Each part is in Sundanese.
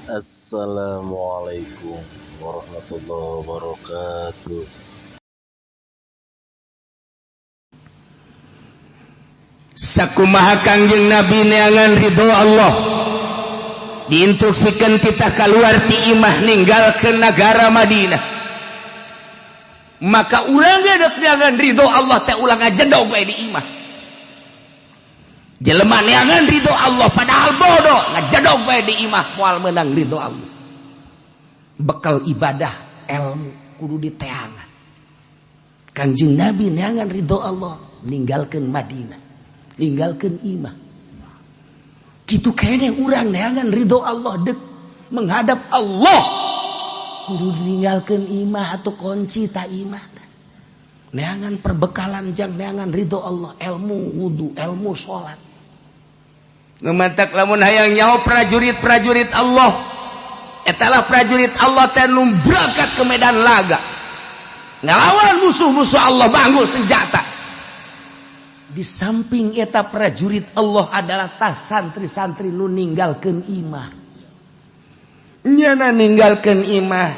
Assalamualaikum warahmatullahi wabarakatuh. Sakumaha Kangjeng Nabi neangan ridho Allah, diinstruksikan kita keluar ti imah ninggalkeun nagara Madinah. Maka urang ge dek neangan ridho Allah teh ulah ngajedog bae di imah. Jelema neangan ridho Allah padahal bodoh ngajedog bae di imah moal meunang ridho Allah. Bekal ibadah ilmu kudu diteangan. Kangjeng Nabi neangan ridho Allah ninggalkeun Madinah, ninggalkeun imah. Kitu keneh urang neangan ridho Allah dek menghadap Allah kudu ninggalkeun imah atau kunci ta imah. Neangan perbekalan jang neangan ridho Allah, ilmu wudu, ilmu salat. Nu matak lamun hayang nyaho prajurit-prajurit Allah, etalah prajurit Allah teh nu berangkat ke medan laga ngelawan musuh-musuh Allah banggul senjata. Di samping eta prajurit Allah adalah tas santri-santri nu ninggalkeun imah. Nyana ninggalkeun imah,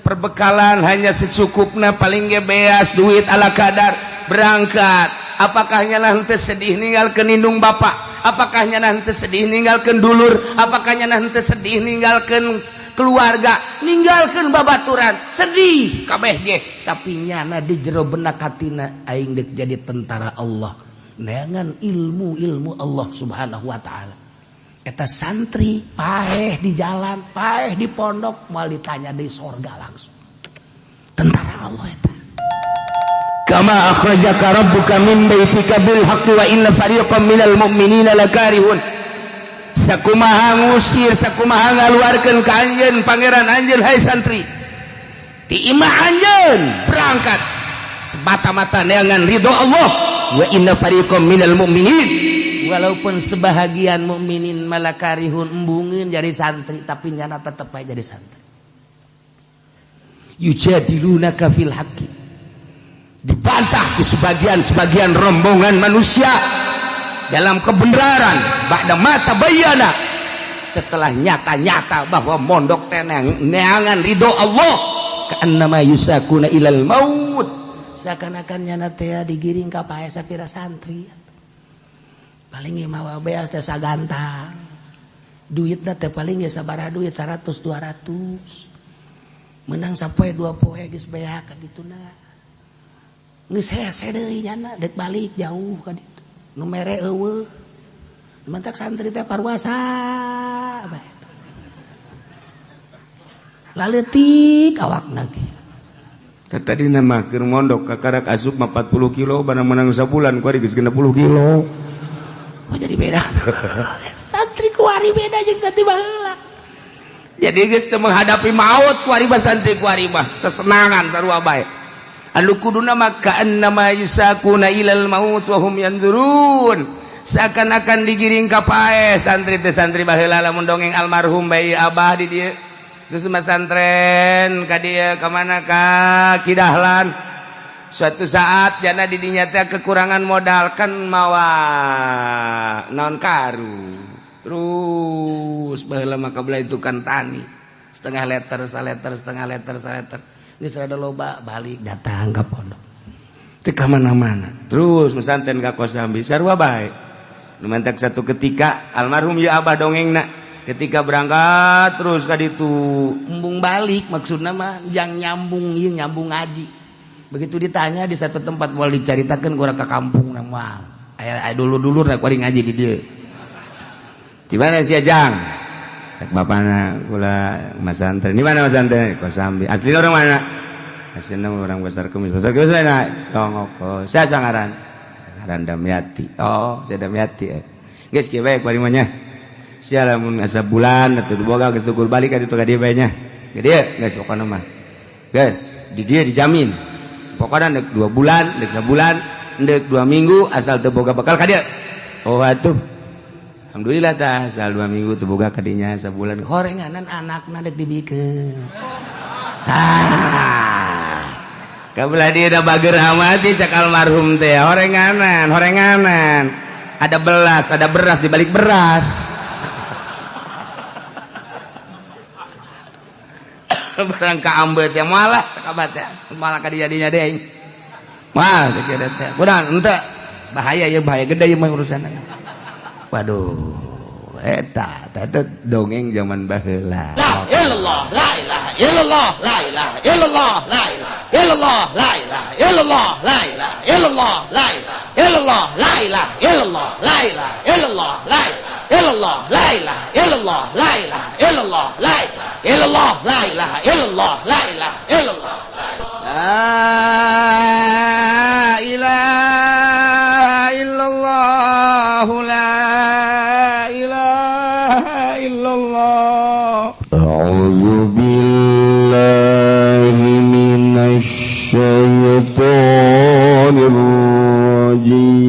perbekalan hanya secukupna, paling ge beas duit ala kadar berangkat. Apakah nyana henteu sedih ninggalkeun indung bapak? Apakah nyana henteu sedih ninggalkeun dulur? Apakah nyana henteu sedih ninggalkeun keluarga, ninggalkeun babaturan? Sedih kabeh ge, tapi nyana di jero benak hatina aing deuk jadi tentara Allah. Neangan ilmu-ilmu Allah Subhanahu wa taala. Eta santri paeh di jalan, paeh di pondok, moal ditanya di sorga langsung. Tentara Allah eta. Kama akhrajaka rabbuka min baitika bil haqqi wa inna fariqan minal mu'minina lakarihun. Sakumaha ngusir, sakumaha ngaluarkeun ka anjeun pangeran anjeun hai santri. Ti imah anjeun berangkat semata-mata neangan ridho Allah. Wa inna fariqam minal mu'minin, walaupun sebahagian mukminin malakarihun embungeun jadi santri, tapi nyana tetep bae jadi santri. Yujadilunaka fil haqqi, dibantah ku sebagian-sebagian rombongan manusia dalam kebenaran ba'da ma tabayyana, setelah nyata-nyata bahwa mondok teh neangan ridho Allah, ka'annama yusakuna ilal maut, seakan-akan nyana teh digiring ka pae sapira santri. Paling ge mawa beas teh sagantang, duitna teh paling ge sabaraha duit 100 200, menang sapoe dua poe geus beak ka dituna. Geus hese deui nyana dek balik jauh ka ditu. Nu mere eueuh. Mantak santri teh parwasa bae. Laleutik awakna ge. Tadi nama keur mondok kakarak asup mah 40 kilo barang menang sabulan kuari geus 60 kilo. Oh jadi beda. Santri kuari beda jeung santri baheula. Jadi geus teu menghadapi maut kuari mah santri kuari mah sesenangan sarua bae. Anu kuduna mah ka'annama yusakuna ilal maut wa hum yanzurun. Seakan-akan digiring ka pae santri teh santri baheula lamun dongeng almarhum bae abah di dieu. Terus masantren ka dieu ka mana ka Kidahlan. Suatu saat jana di dinya teh kekurangan modal kan mawa naon karu. Terus baheula mah kabelah itu kan tani. Setengah liter, saleter, setengah liter, saleter. Geus rada loba balik datang ka pondok. Teu ka mana-mana. Terus masantren ka Kosambi sarua bae. Nu mantak satu ketika almarhum ya abah dongengna ketika berangkat terus ka ditu embung balik, maksudna mah yang nyambung ieu nyambung ngaji. Begitu ditanya di satu tempat moal dicaritakeun ku urang ka kampung na moal. Aya dulur-dulur na kuari ngaji di dieu. Di mana sia Jang? Cak bapana kula masantren. Di mana masantren? Kosambi. Asli orang mana? Aslinya orang Pasar Kemis. Pasar Kemis mana? Tongok. Oh, saya sangaran. Ngaran Damyati. Oh, saya Damyati. Geus kieu bae kuari mah nya. Sia lamun asa bulan atuh boga geus tukur balik ka ditu ka dieu bae nya. Ka dieu geus pokona mah. Geus, di dieu dijamin. Pokona deuk 2 bulan, deuk sabulan, deuk 2 minggu asal teu boga bekal ka dieu. Oh atuh. Alhamdulillah tah asal 2 minggu teu boga ka dinya sabulan. Horenganan anakna deuk dibikeun. Ah. Kabelah dia da bager amat cak almarhum teh horenganan, horenganan. Ada belas, ada beras di balik beras. Barang ka ambet ya malah kabat ya. Malah ka jadinya deui. Mah teh teh. Udah henteu bahaya ya bahaya gede ieu mah urusan. Waduh, eta eta dongeng zaman baheula. La ilallah, la ilaha illallah, la ilaha illallah, la ilaha illallah, la ilaha illallah, la ilaha illallah, la ilaha illallah, la ilaha illallah, la ilaha illallah, la ilaha illallah, la ilaha illallah, la ilaha illallah, la ilaha illallah, la ilaha illallah, la ilaha illallah. La ilaha illallah, la ilaha illallah. A'udzu billahi minasy syaithanir rajim.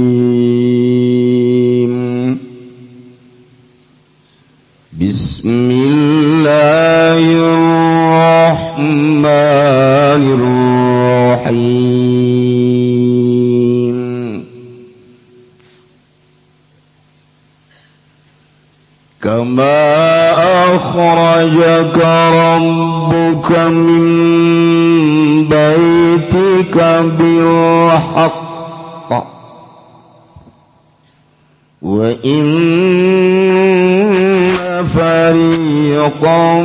Bismillahirrahmanirrahim. Kama akhrajaka rabbuka min baitika bil haqq wa inna fariqan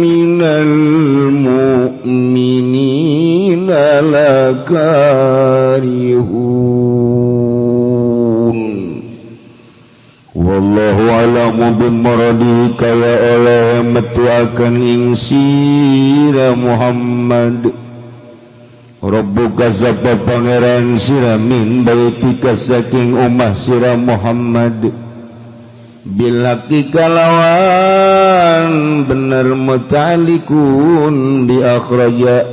minal mu'minina lakarihun. Wallahu a'lamu bimuradihi kaya oleh metuakan ing sira Muhammad Rabbuka sapa pangeran sira min baitika saking omah sira Muhammad bilhaqi kalawan bener mutalikun bi akhraja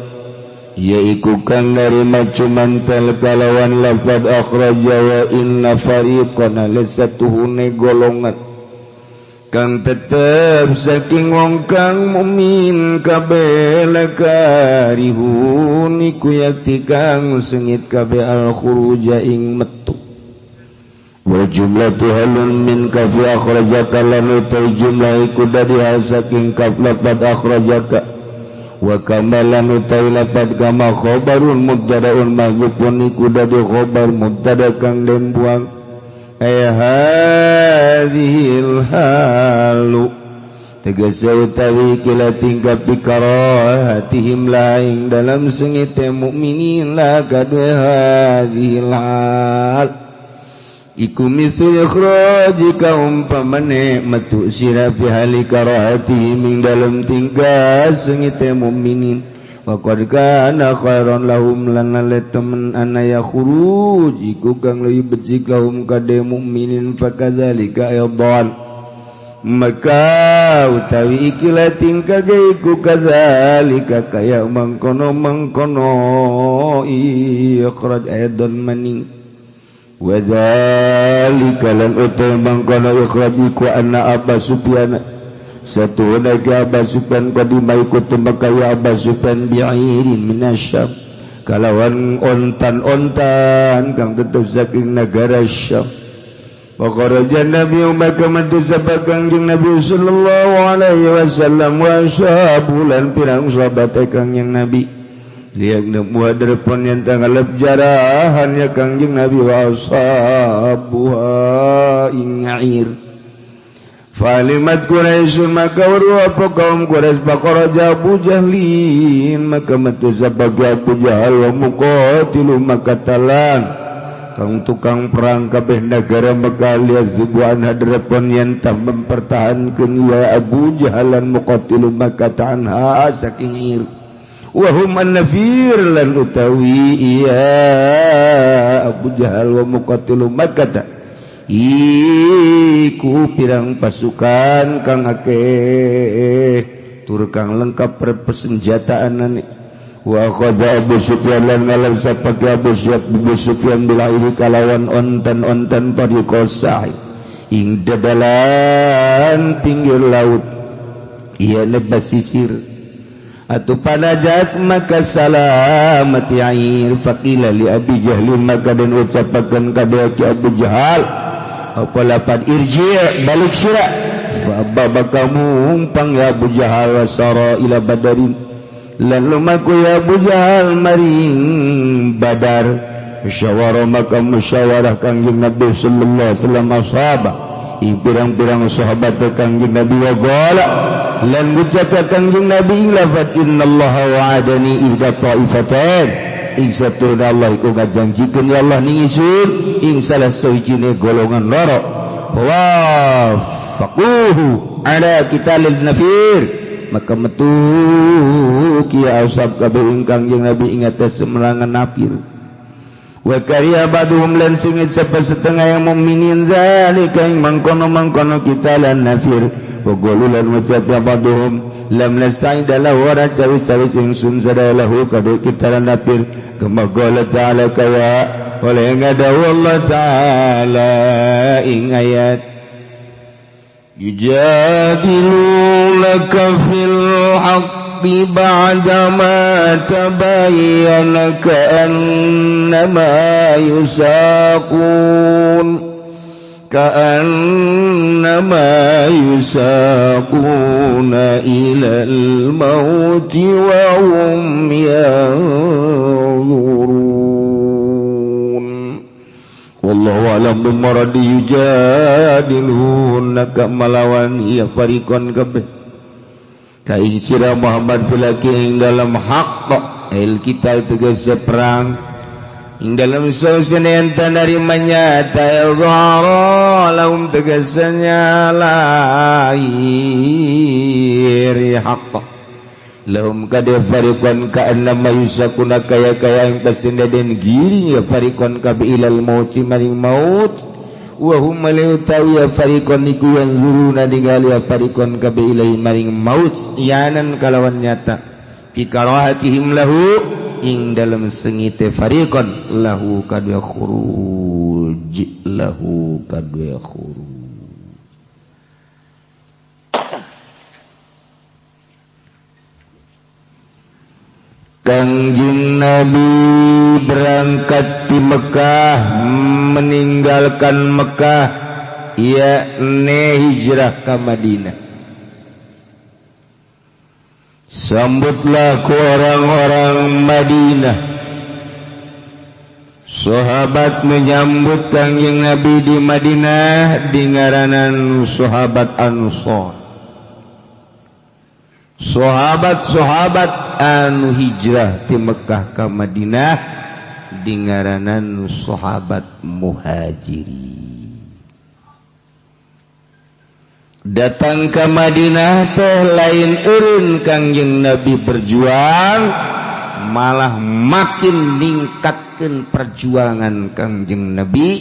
yaiku kang narima cumantel kalawan lafad akhraja wa inna fariqan lasatuhune golongan kang tetep saking wong kang mukmin kabeh lakarihun iku yakti kang sengit kabeh al khuruja ing metu wa jumlatu halun min kafi akhrajaka lan utai jumlah iku dadi saking kaf lafad akhrajaka wa kamalan utai lafad kama khabarun mubtadaun mahdzufun iku dadi khabar mubtada kang den buang ay hadhil halu tegese utawi kila tingkah pikarahatihim laing dalam sengite mukminin la kadhe hadhil hal iku mithlu ikhrajika umpamane metu sira fi hali karahatihim ing dalam tingkah sengite mukminin wa qad kana khairan lahum lan temen anaya khuruj iku kang leuwih becik lahum kade mukminin fakadzalika aidan maka utawi ikilah tingkah ge iku kadzalika kaya mangkono-mangkono ikhraj aidan maning wa dzalika lan utawi mangkono ikhraj iku anna Abu Sufyan satu naga Abu Sufyan qadima ikut Mekah Abu Sufyan bi'irin minasyam kalawan ontan-ontan kang tetep saking negara Syam. Wa kharaja Nabi maka metu sapa Kangjeng Nabi sallallahu alaihi wasallam wa ashabu lan pirang sahabat Kangjeng Nabi liang nemu hadrapun yang tangalep jarahan ya Kangjeng Nabi wa ashabuha ing nga'ir. Falimat Quraisy maka weruh apa kaum Quraisy faqaraja Abu Jahlin maka metu sapa Abu Jahal wa muqatilu maka talan kang tukang perang kabeh negara Mekah liazubuan hadrapun yen tah mempertahankeun ya Abu Jahalan muqatilu maka tanha saking ir wa hum an-nafir lan utawi iya Abu Jahal wa muqatilu maka iku pirang pasukan kang akeh tur kang lengkap persenjataanane wa akhadha Abu Sufyan lan ngalap sapa Abu Sufyan bilairi kalawan onten-onten tariqah ing dadalan pinggir laut ieu basisir atuh panajat maka salamat air faqila li Abi Jahl maka den ucapakeun ka Abu Jahal apa lapan irji' balik sira Fa abba kamu pang ya Abu Jahal wasara ila Badarin lan lumaku ya Abu Jahal maring Badar musyawarah maka musyawarah Kangjeng Nabi sallallahu alaihi wasallam sahabat ing pirang-pirang sahabat Kangjeng Nabi wa qala lan ngucap Kangjeng Nabi lafat innallaha wa'adani ihda ta'ifatain ing satuna Allah iku ngajanjikeun ya Allah ning ingsun ing salah sawijine golongan loro wa faquhu ala qitalil nafir maka metu kiya asab kabeh ingkang jeung Nabi ing atas merangan nafir wa kariya baduhum lan singit sapa setengah yang mukminin zalika ing mangkono-mangkono qitalan nafir wa qalu lan ngucap baduhum lam nasta'id lahu wa cawis-cawis ingsun sadalahu kadu qitalan nafir kama qala ta'ala kaya oleh ngadawu Allah ta'ala ing ayat yujadilunaka fil haqqi ba'dama tabayyana ka'annama yusaqun ka'annama yusaquna ilal mauti wa hum yanzurun. Wallahu a'lam bimaradi yujadilunaka malawan ya farikon kabeh ka ing sira Muhammad filaki ing dalam hak el kita tegese perang ing dalam sosene enta narimanya ta'ara lahum tegesenya lahir hak lahum kade farikon ka'annama yusakuna kaya-kaya yang pasinda den giring ya farikon kabe ilal mauti maring maut wa hum malautawi ya farikon iku yang zuruna ningali ya farikon kabe ilai maring maut yanan kalawan nyata fi karahatihim lahu ing dalam sengite farikon lahu kadue khuruj lahu kadue khuruj. Kangjeng Nabi berangkat di Mekah, meninggalkan Mekah, yakni hijrah ke Madinah. Sambutlah ku orang-orang Madinah. Sahabat menyambut Kangjeng Nabi di Madinah dingaranan sahabat Ansor. Sahabat-sahabat anu hijrah di Mekah ke Madinah dingaranan sahabat Muhajirin. Datang ke Madinah teh lain eureun Kangjeng Nabi berjuang, malah makin ningkatkeun perjuangan Kangjeng Nabi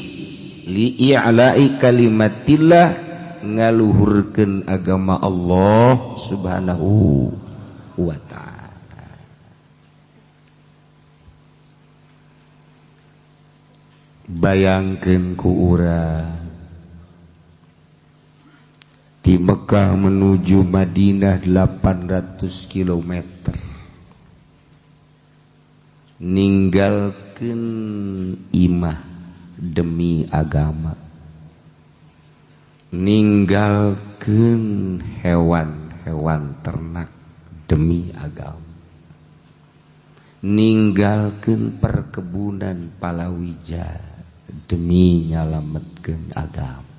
li'i'la'i kalimatillah, ngaluhurkeun agama Allah Subhanahu wa ta'ala. Bayangkeun ku urang di Mekah menuju Madinah 800 km, ninggalkeun imah demi agama, ninggalkeun hewan-hewan ternak demi agama, ninggalkeun perkebunan palawija demi nyalametkeun agama.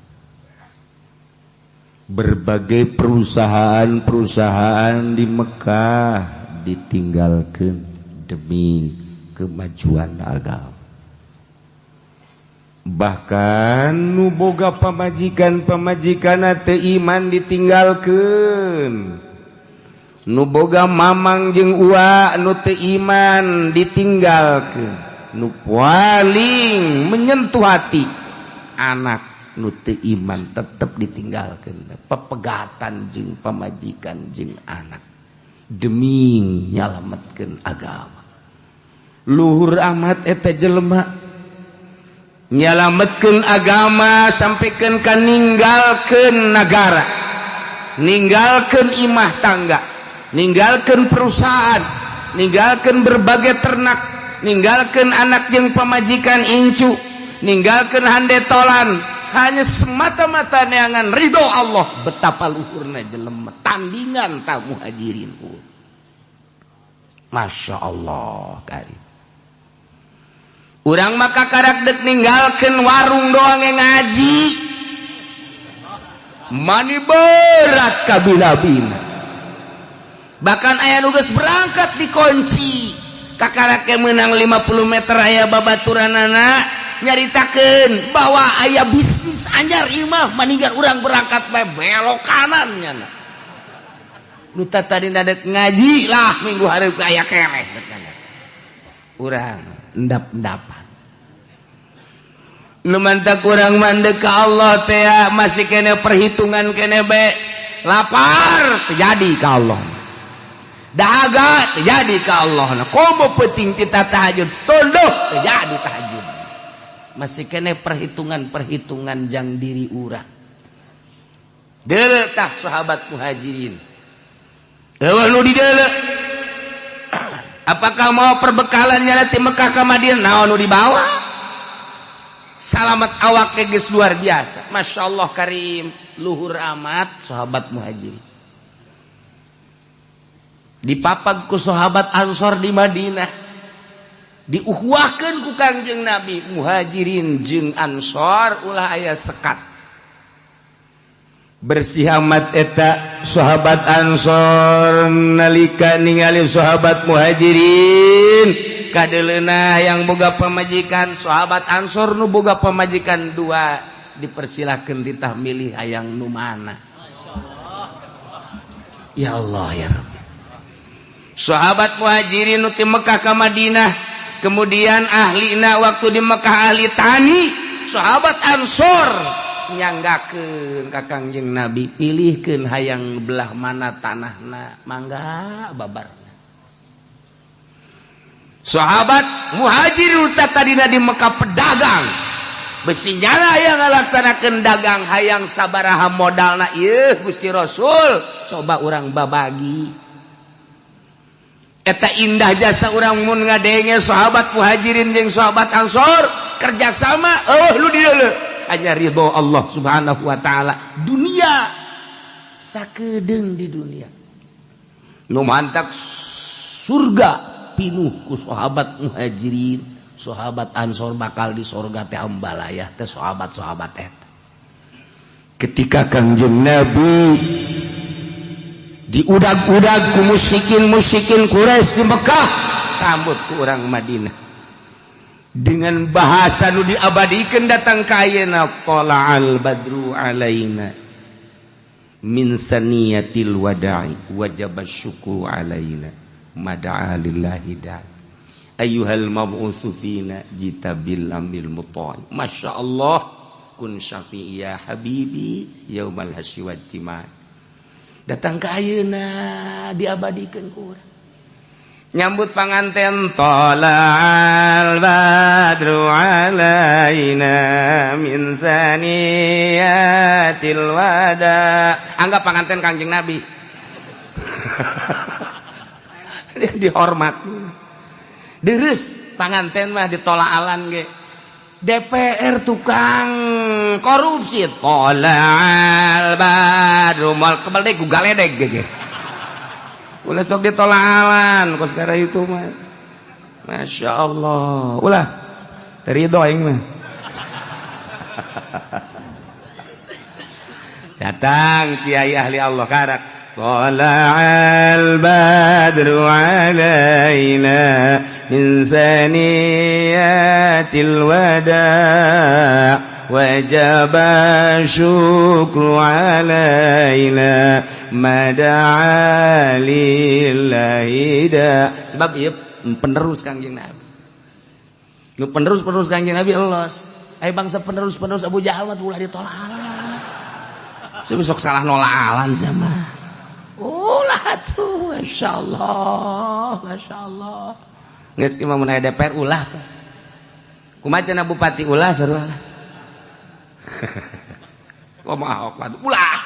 Berbagai perusahaan-perusahaan di Mekah ditinggalkeun demi kemajuan agama. Bahkan nu boga pamajikan-pamajikan teu iman ditinggalkeun, nu boga mamang jeung uwa nu teu iman ditinggalkeun, nu paling menyentuh hati anak nu teu iman tetep ditinggalkeun, pepegatan jeung pamajikan jeung anak demi nyalametkeun agama. Luhur amat eta jelema nyalametkeun agama sampikeun ka ninggalkeun nagara, ninggalkeun imah tangga, ninggalkeun perusahaan, ninggalkeun berbagai ternak, ninggalkeun anak jeung pamajikan incu, ninggalkeun handetolan, hanya semata-mata neangan ridho Allah. Betapa luhurna jelema tandingan ta muhajirin. Masya Allah kari. Urang maka karak dek ninggalkeun warung doang yang ngaji. Mani berat kabila-bila. Bahkan aya nu geus berangkat dikunci. Kakarake menang 50 meter aya babaturanana nyaritakeun bahwa aya bisnis anyar imah maninggal urang berangkat bae belok kanan nyana. Nu tadi nadek ngaji lah minggu hareup aya keneh. Urang endap-endapan. Nu mantap kurang mandek ka Allah teh masih kene perhitungan kene be. Lapar terjadi ka Allah. Dahaga terjadi ka Allah. Nah, komo penting kita tahajud, tunduh terjadi tahajud. Masih kene perhitungan-perhitungan jang diri urang. Deuleu tah sahabat muhajirin. Eueuh nu dideuleu. Apakah mau perbekalannya nanti Mekah ke Madinah? Naon nu dibawa? Salamat awak geus luar biasa. Masya Allah karim, luhur amat sahabat muhajirin. Dipapag ku sahabat Ansor di Madinah. Diuhuahkeun ku Kangjeng Nabi, muhajirin jeung Ansor ulah aya sekat. Bersih amat eta sahabat Ansor nalika ningali sahabat muhajirin kadeleuna yang boga pamajikan, sahabat Ansor nu boga pamajikan dua dipersilakeun ditah milih hayang nu mana. Ya Allah ya Rabbi. Sahabat muhajirin nu ti Mekah ka Madinah, kemudian ahlina waktu di Mekah ahli tani, sahabat Ansor nyanggakeun ka Kangjeng Nabi, pilihkeun hayang belah mana tanahna, mangga babarna. Sahabat muhajir tadina di Mekah pedagang, besi nyala yang ngalaksanakeun dagang hayang sabaraha modalna ieu Gusti Rasul, coba urang babagi. Eta indah jasa urang mun ngadenge sahabat muhajirin jeung sahabat Ansor kerjasama, oh lu dideuleu hanya ridho Allah Subhanahu wa taala. Dunia sakedeung di dunia nu mantak surga pinuh ku sahabat muhajirin, sahabat Ansor bakal di surga teh ambalayah teh sahabat-sahabat eta. Ketika Kangjeng Nabi diudag-udag ku musyrikin-musyrikin Quraisy di Mekah, sambut ku urang Madinah dengan bahasa nu diabadikeun datang ka ayeuna, tala'al badru alaina min saniyatil wada'i wajib syukru alaina mada'a lillahi da'i ayyuhal mab'utsu fina jita bil amil muta'i. Masya Allah, kun syafi'i ya habibi yaumal hasyi wajtima. Datang ka ayeuna diabadikeun ku urang. Nyambut panganten tala'al badru alaina min saniyatil wada. Anggap panganten Kangjeng Nabi. Dia dihormat. Deres panganten mah ditolaalan ge. DPR tukang korupsi tolal badru mal kebal deh ku galedeg ge. Ulah sok ditolalan kos sekarang itu mah. Masya Allah. Ulah terido aing mah. Datang kiai ahli Allah karak. Tala'al badru alaina min saniyatil wada' wajib syukru alaina mada'a lillahi da. Sebab ieu penerus Kangjeng Nabi. Nu penerus-penerus Kangjeng Nabi elos. Ai bangsa penerus-penerus Abu Jahal mah ulah ditolak. Sebab sok salah nolaalan sama. Ulah tuh, Masya Allah, Masya Allah. Geus imam mun aya DPR ulah. Kumaha cenah bupati ulah sarua lah. Kumaha Ahok ulah.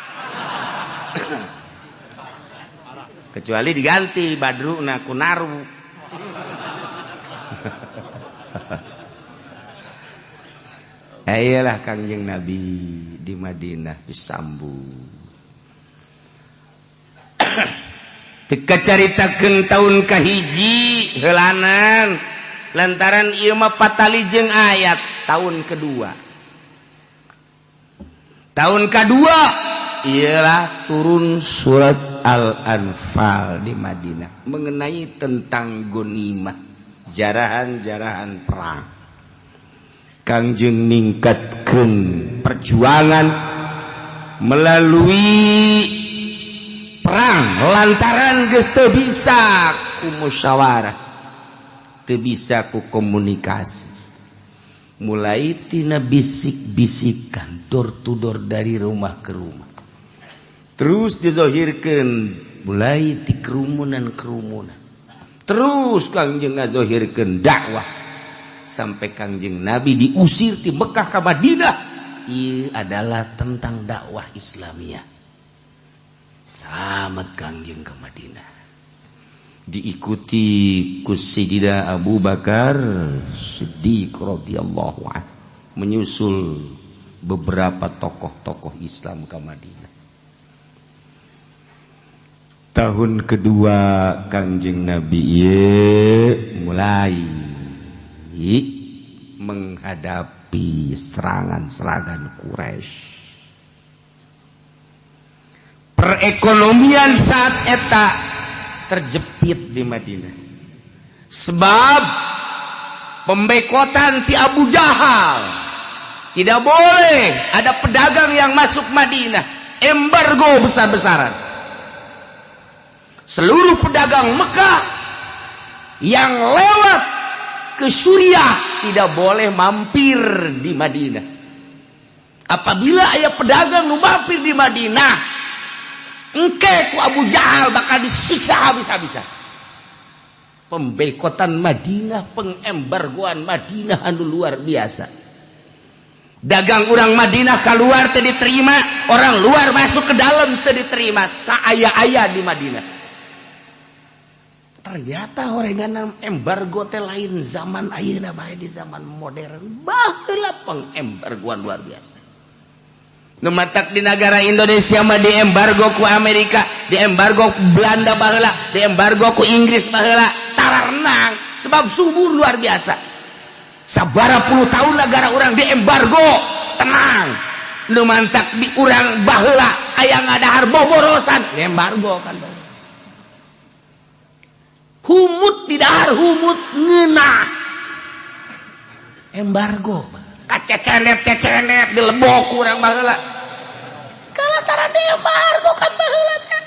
Kecuali diganti Badruna ku Naru. Ayolah Kangjeng Nabi di Madinah disambung. Teka caritakeun tahun kahiji heulanan lantaran ieu mah patali jeung ayat tahun kedua. Tahun kedua ialah turun surat Al-Anfal di Madinah mengenai tentang gonimah, jarahan-jarahan perang. Kangjeng ningkatkeun perjuangan melalui perang lantaran geus teu bisa ku musyawarah, teu bisa ku komunikasi. Mulai tina bisik-bisikan door to door dari rumah ke rumah. Terus dizohirkeun mulai ti kerumunan-kerumunan. Terus Kangjeng ngazohirkeun dakwah sampai Kangjeng Nabi diusir ti Mekah ka Madinah. Ieu adalah tentang dakwah Islamiyah. Selamat Kangjeng ke Madinah. Diikuti ku Sayyidina Abu Bakar Siddiq radhiyallahu anhu, menyusul beberapa tokoh-tokoh Islam ke Madinah. Tahun kedua Kangjeng Nabi ieu mulai menghadapi serangan-serangan Quraisy. Perekonomian saat eta terjepit di Madinah. Sebab pembekotan ti Abu Jahal, tidak boleh ada pedagang yang masuk Madinah, embargo besar-besaran. Seluruh pedagang Mekah yang lewat ke Suriah tidak boleh mampir di Madinah. Apabila aya pedagang nu mampir di Madinah, engke ku Abu Jahal bakal disiksa habis-habisan. Pembekotan Madinah, pengembargoan Madinah anu luar biasa. Dagang orang Madinah keluar teu diterima, orang luar masuk ke dalam teu diterima, saaya-aya di Madinah. Ternyata orengan embargo teh lain zaman ayeuna bae, di zaman modern baheula pengembargoan luar biasa. Nu matak di negara Indonesia mah diembargo ku Amerika, diembargo ku Belanda baheula, diembargo ku Inggris baheula, tararenang sebab subur luar biasa. Sabara puluh tahun negara orang diembargo, tenang. Nu mantak di urang baheula aya ngadahar boborosan, diembargo kan bae. Humut di dahar humut ngeunah. Embargo. Kacecenet-cecenet dilebok urang baheula. Kalataran diembargo kan baheula teh.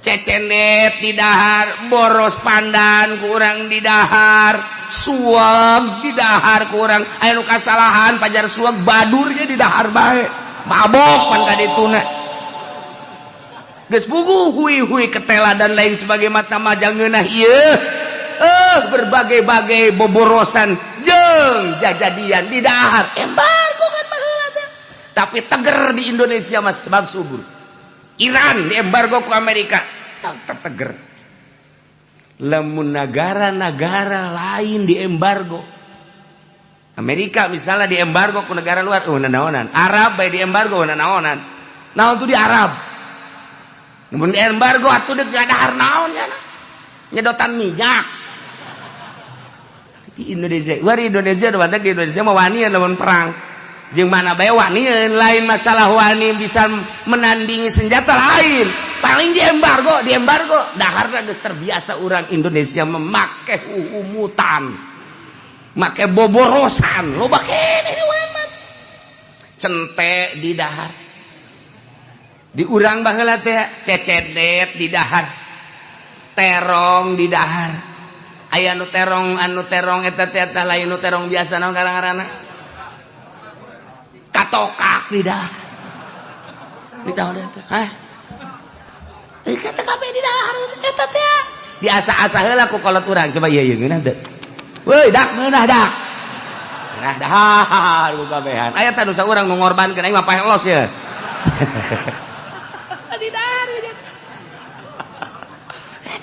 Cecenet di dahar, boros pandan ku urang di dahar, suag di dahar ku urang. Aya nu kasalahan pajar suag badurnya di dahar bae. Mabok pan ka dituna. Geus puguh hui-hui ketela dan lain sebagai mata majang ngeunah ieu. Berbagai-bagai boborosan jeung jajadian di dahar. Embargo kan baheula teh. Tapi teger di Indonesia mah sebab subur. Iran diembargo ku Amerika, tetep teger. Lamun negara-negara lain diembargo, Amerika misalnya diembargo ku negara luar, nanaonan. Arab bae diembargo nanaonan. Naon tuh di Arab? Namun diembargo atuh deuk ngadahar naon nya? Nyedotan minyak. Di Indonesia, war Indonesia udah di Indonesia mah wani lamun perang. Jeung mana bae wani, lain masalah wani bisa menandingi senjata lain. Paling diembargo, diembargo. Daharna geus terbiasa urang Indonesia memake humutan. Make boborosan, loba keneh di urang mah. Cente di dahar. Di urang baheula teh cecedet di dahar. Terong di dahar. Aya nu terong, anu terong eta teh eta lain nu terong biasa naon ngaranna? Katokak di dahar. Di tahun eta. Hah? Kata kabeh di dahar eta teh. Diasa-asa heula ku kolot urang. Coba ieu ieu ngeunah teu. Weuy dak ngeunah dak. Ngeunah dahar ku kabehan. Aya teh nu saurang nu ngorbankeun aing mah paeh los ye. Di dahar ieu.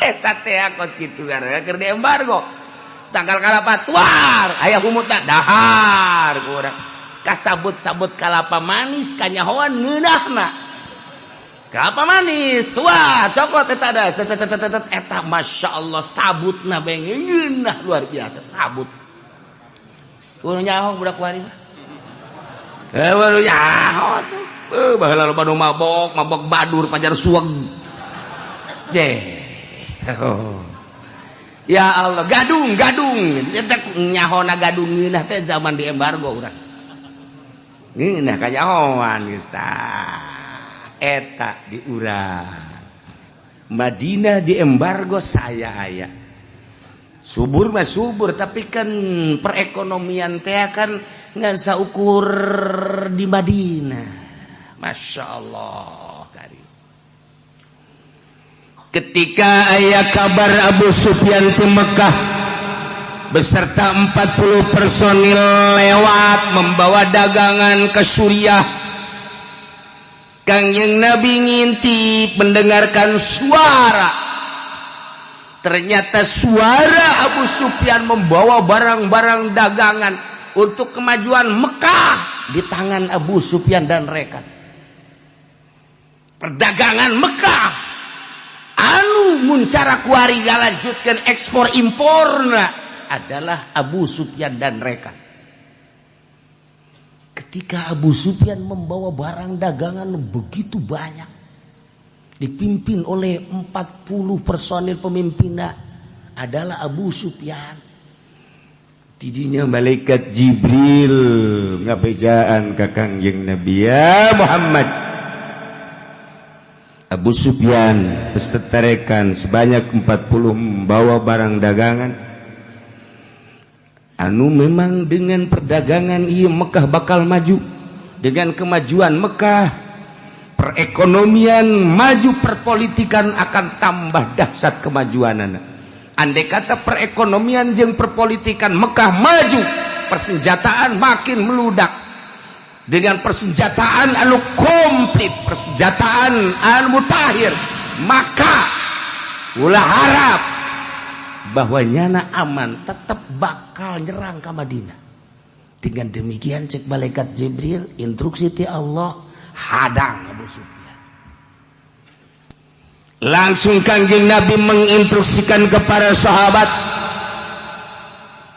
Eta teh kos kitu gara keur diembargo. Tanggal kalapa tuar aya humutna dahar ku urang. Kasabut-sabut kalapa manis kanyahoan ngeunahna. Kelapa manis tua cokot eta da eta Masya Allah sabutna bae ngeunah luar biasa sabut. Urang nyaho budak kuari mah. Baru nyaho tuh. Baheula loba nu mabok, mabok badur pajar suweg. Deh. Oh. Ya Allah, gadung, gadung. Eta nyahona gadung ngeunah teh zaman di embargo urang. Ngeunah kanyahoan geus tah. Eta di urang. Madinah di embargo saya aya. Subur mah subur, tapi kan perekonomian teh kan ngan saukur di Madinah. Masya Allah. Ketika aya kabar Abu Sufyan ke Mekah beserta 40 personil lewat membawa dagangan ke Suriah, Kangjeng Nabi ngintip mendengarkan suara. Ternyata suara Abu Sufyan membawa barang-barang dagangan untuk kemajuan Mekah di tangan Abu Sufyan dan rekan. Perdagangan Mekah anu muncara kuari ngalanjutkeun ekspor imporna adalah Abu Sufyan dan rekan. Ketika Abu Sufyan membawa barang dagangan begitu banyak, dipimpin oleh 40 personil pemimpinnya adalah Abu Sufyan. Tidinya malaikat Jibril ngabejaan ka Kangjeng Nabi, ya Muhammad, Abu Sufyan beserta rekan sebanyak 40 membawa barang dagangan anu memang dengan perdagangan ieu Mekah bakal maju. Dengan kemajuan Mekah, perekonomian maju, perpolitikan akan tambah dahsyat kemajuanana. Andai kata perekonomian jeung perpolitikan Mekah maju, persenjataan makin meludak. Dengan persenjataan anu komplit, persenjataan anu mutakhir, maka ulah harap bahwa nyana aman, tetap bakal nyerang ke Madinah. Dengan demikian cek malaikat Jibril, instruksi ti Allah, hadang Abu Sufyan. Langsung Kangjeng Nabi menginstruksikan kepada sahabat.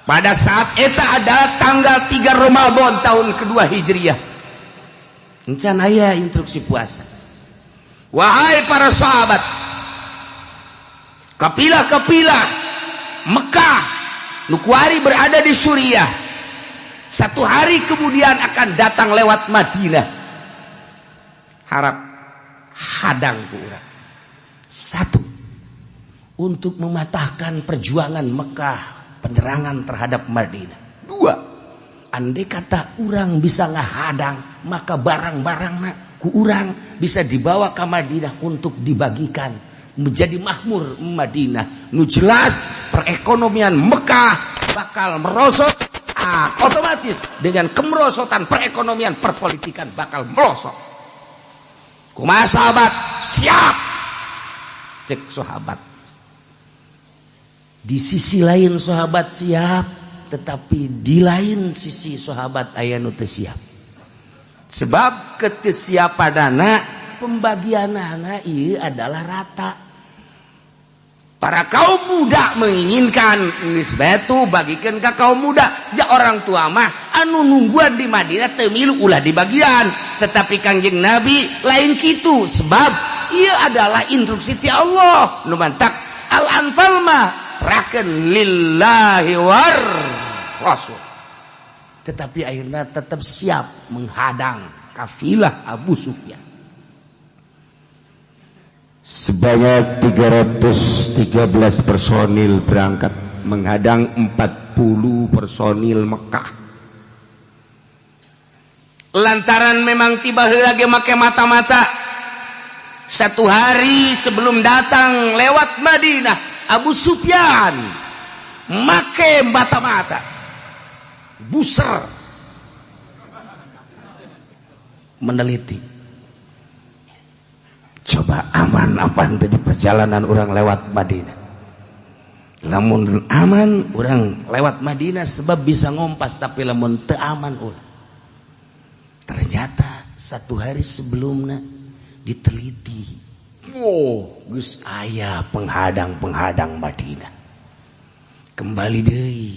Pada saat eta ada tanggal 3 Ramadan tahun kedua Hijriah. Encan aya instruksi puasa. Wahai para sahabat, kapilah-kapilah Mekah nu kuari berada di Suriah, satu hari kemudian akan datang lewat Madinah. Harap hadang ku urang. Satu, untuk mematahkan perjuangan Mekah, penyerangan terhadap Madinah. Dua, andai kata urang bisa ngahadang, maka barang-barang ku urang bisa dibawa ke Madinah untuk dibagikan menjadi makmur Madinah. Nu jelas perekonomian Mekah bakal merosot, otomatis dengan kemerosotan perekonomian perpolitikan bakal merosot. Kumaha sahabat? Siap. Cek sahabat. Di sisi lain sahabat siap, tetapi di lain sisi sahabat aya nu teu siap. Sebab ketesiapanana pembagianana ieu adalah rata. Para kaum muda menginginkan geus batu bagikeun ka kaum muda. Ja orang tua mah anu nungguan di Madinah teu milu ulah dibagian. Tetapi Kangjeng Nabi lain kitu, sebab ieu adalah instruksi ti Allah. Nu mantak al-anfal mah serahkan lillahi war rasul. Tetapi akhirnya tetap siap menghadang kafilah Abu Sufyan. Sebanyak 313 personil berangkat menghadang 40 personil Mekah. Lantaran memang tiba heula ge make mata-mata. Satu hari sebelum datang lewat Madinah, Abu Sufyan make mata-mata, buser, meneliti. Coba aman apa di perjalanan orang lewat Madinah. Lamun aman orang lewat Madinah sebab bisa ngompas, tapi lamun teu aman ulah. Ternyata satu hari sebelumnya diteliti. Oh, geus aya penghadang-penghadang Madinah. Kembali deui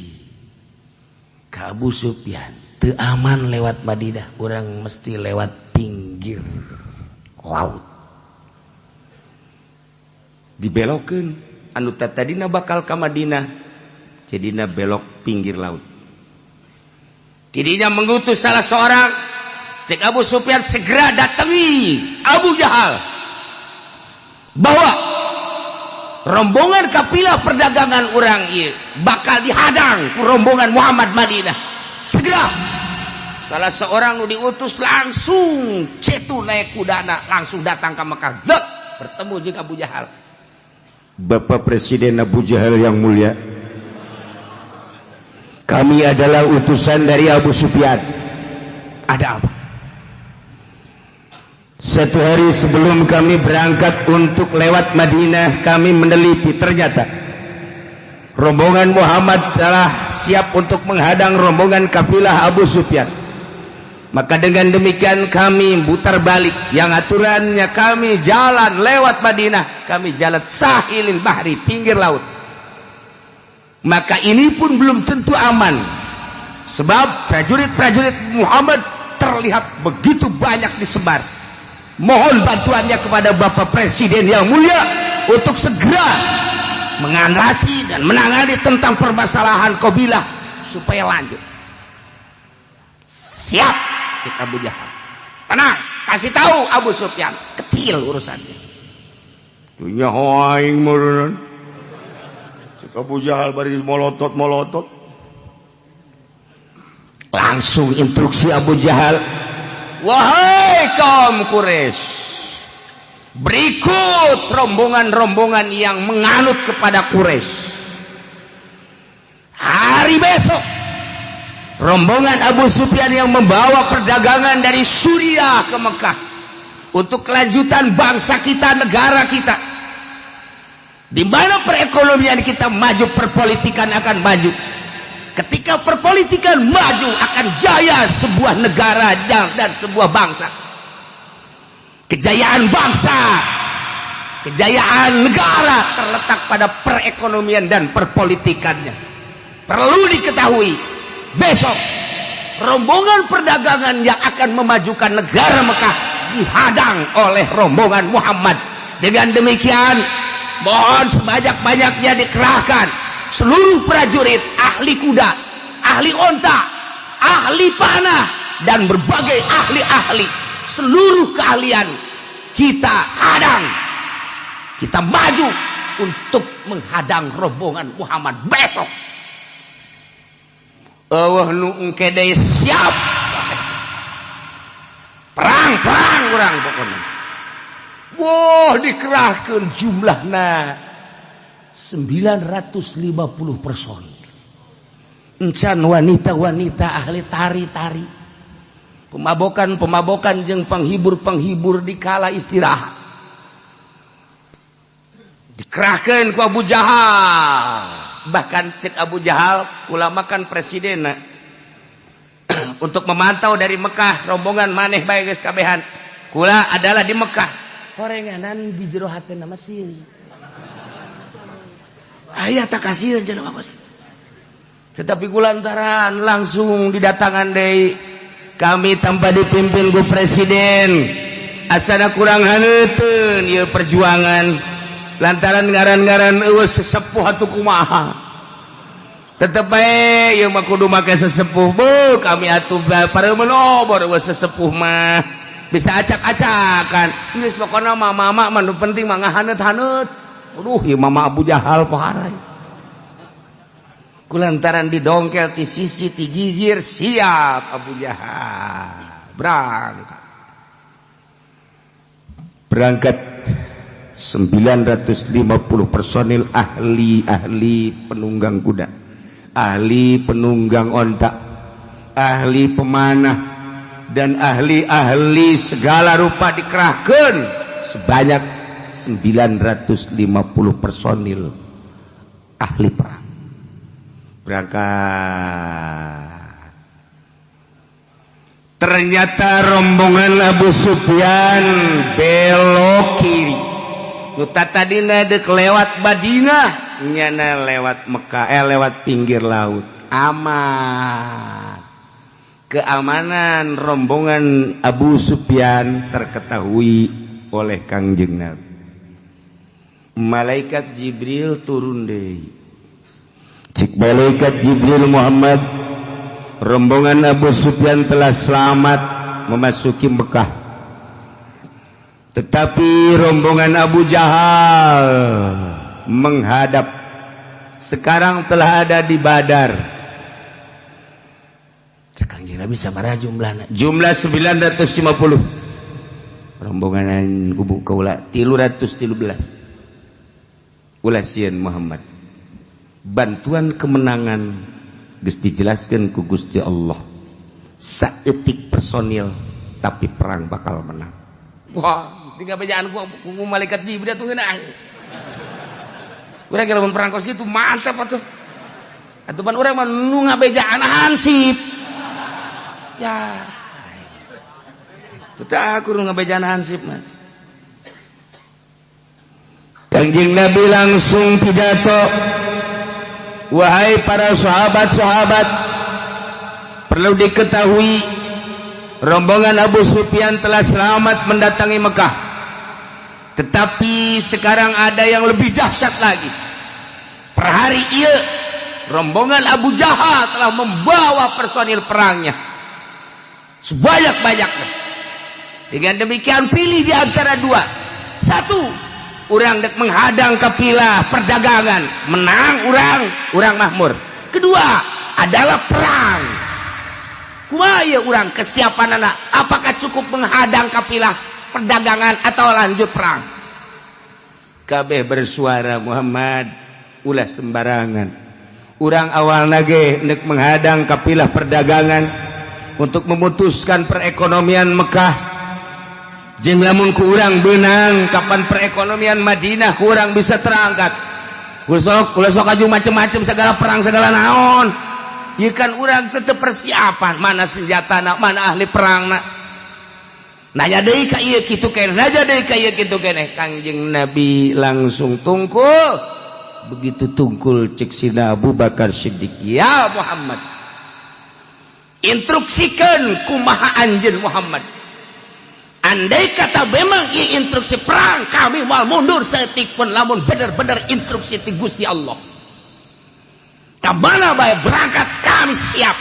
ka Abu Sufyan, teu aman lewat Madinah, urang mesti lewat pinggir laut. Dibelokeun anu tadina bakal ka Madinah, jadina belok pinggir laut. Tidinya mengutus salah seorang, cek Abu Sufyan segera datangi Abu Jahal. Bahwa rombongan kafilah perdagangan urang ieu bakal dihadang ku rombongan Muhammad Madinah. Segera salah seorang nu diutus langsung cetu naik kudana langsung datang ke Mekah. Dek, bertemu jeung Abu Jahal. Bapak Presiden Abu Jahal yang mulia, kami adalah utusan dari Abu Sufyan. Ada apa? Satu hari sebelum kami berangkat untuk lewat Madinah, kami meneliti ternyata rombongan Muhammad telah siap untuk menghadang rombongan kafilah Abu Sufyan. Maka dengan demikian kami putar balik. Yang aturannya kami jalan lewat Madinah, kami jalan sahilil bahri, pinggir laut. Maka ini pun belum tentu aman. Sebab prajurit-prajurit Muhammad terlihat begitu banyak disebar. Mohon bantuannya kepada Bapak Presiden yang mulia untuk segera mengatasi dan menangani tentang permasalahan kabilah supaya lanjut. Siap, cek Abu Jahal. Tenang, kasih tahu Abu Sufyan, kecil urusannya. Dunya aing meureun. Cek Abu Jahal bari molotot-molotot. Langsung instruksi Abu Jahal, wahai kaum Quraisy, berikut rombongan-rombongan yang menganut kepada Quraisy. Hari besok rombongan Abu Sufyan yang membawa perdagangan dari Suriah ke Mekah untuk kelanjutan bangsa kita, negara kita, di mana perekonomian kita maju, perpolitikan akan maju. Ketika perpolitikan maju, akan jaya sebuah negara dan sebuah bangsa. Kejayaan bangsa, kejayaan negara terletak pada perekonomian dan perpolitikannya. Perlu diketahui, besok rombongan perdagangan yang akan memajukan negara Mekah dihadang oleh rombongan Muhammad. Dengan demikian, mohon sebanyak-banyaknya dikerahkan seluruh prajurit, ahli kuda, ahli onta, ahli panah, dan berbagai ahli-ahli. Seluruh keahlian kita hadang. Kita maju untuk menghadang rombongan Muhammad besok. Eueuh nu engke deui siap. Perang-perang urang pokona. Wah, dikerahkeun jumlahna 950 personil. Encan wanita-wanita ahli tari-tari, pemabokan-pemabokan jeung penghibur-penghibur di kala istirahat. Dikerahkeun ku Abu Jahal. Bahkan cek Abu Jahal ulama kan presiden untuk memantau dari Mekah rombongan maneh bae geus kabehan. Kula adalah di Mekah. Horenganan di jero hatena masih. Aya tak kasieun cenah mah. Tetapi kulantaran langsung didatangan deui. Kami tanpa dipimpin ku presiden. Asana kurang haneuteun ieu perjuangan. Lantaran ngaran-ngaran eueuh sesepuh atuh kumaha. Tetep bae ieu mah kudu make sesepuh. Bu, kami atuh pareumeun obor eueuh sesepuh mah. Bisa acak-acakan. Geus pokona mah mama mah nu penting mah ngahaneut-haneut. Aduh, ieu mama Abu Jahal poharai. Kulantaran didongkel ti sisi ti gigir, siap Abu Jahal. Berangkat. Berangkat 950 personil ahli-ahli penunggang kuda, ahli penunggang onta, ahli pemanah, dan ahli-ahli segala rupa dikerahkan sebanyak 950 personil ahli perang. Berangkat. Ternyata rombongan Abu Sufyan belok kiri. Nu tadina dek lewat Madinah, nyana lewat Mekah, lewat pinggir laut. Aman. Keamanan rombongan Abu Sufyan terketahui oleh Kangjeng Nabi. Malaikat Jibril turun deui. Cik malaikat Jibril, Muhammad, rombongan Abu Sufyan telah selamat memasuki Mekah. Tetapi rombongan Abu Jahal menghadap sekarang telah ada di Badar. Cek Nabi sabaraha jumlahna? Jumlah 950. Rombongan kubu kaula 313. Ulah sieun Muhammad. Bantuan kemenangan geus dijelaskeun ku Gusti Allah. Saeutik personil tapi perang bakal menang. Wah, mesti ngabejaan ku malaikat Jibril atuh ngeunah. Urang lamun perang kos kitu mantap atuh. Atuh pan urang mah nu ngabejaan hansip. Ya. Teu aku nu ngabejaan hansip mah. Kangjeng Nabi langsung pidato. Wahai para sahabat-sahabat, perlu diketahui rombongan Abu Sufyan telah selamat mendatangi Mekah. Tetapi sekarang ada yang lebih dahsyat lagi. Per hari ieu rombongan Abu Jahal telah membawa personil perangnya sebanyak-banyaknya. Dengan demikian pilih di antara dua. Satu, urang dek menghadang kafilah perdagangan, menang urang, urang makmur. Kedua adalah perang. Kumaha ieu urang kesiapan anak? Apakah cukup menghadang kafilah perdagangan atau lanjut perang? Kabeh bersuara, Muhammad, ulah sembarangan. Urang awalna ge nek menghadang kafilah perdagangan untuk memutuskan perekonomian Mekah. Jeung lamun ku urang beunang, kapan perekonomian Madinah ku urang bisa terangkat. Ulah sok aju macem-macem segala perang segala naon. Ieu kan urang tetep persiapan, mana senjatana, mana ahli perangna. Nanya deui ka ieu kitu keneh, nanya deui ka ieu kitu keneh. Kangjeng Nabi langsung tungkul. Begitu tungkul cek sina Abu Bakar Siddiq, "Ya Muhammad, instruksikeun kumaha anjeun Muhammad. Andai kata memang ieu instruksi perang, kami moal mundur saeutik pun lamun bener-bener instruksi ti Gusti Allah. Ka mana bae berangkat kami siap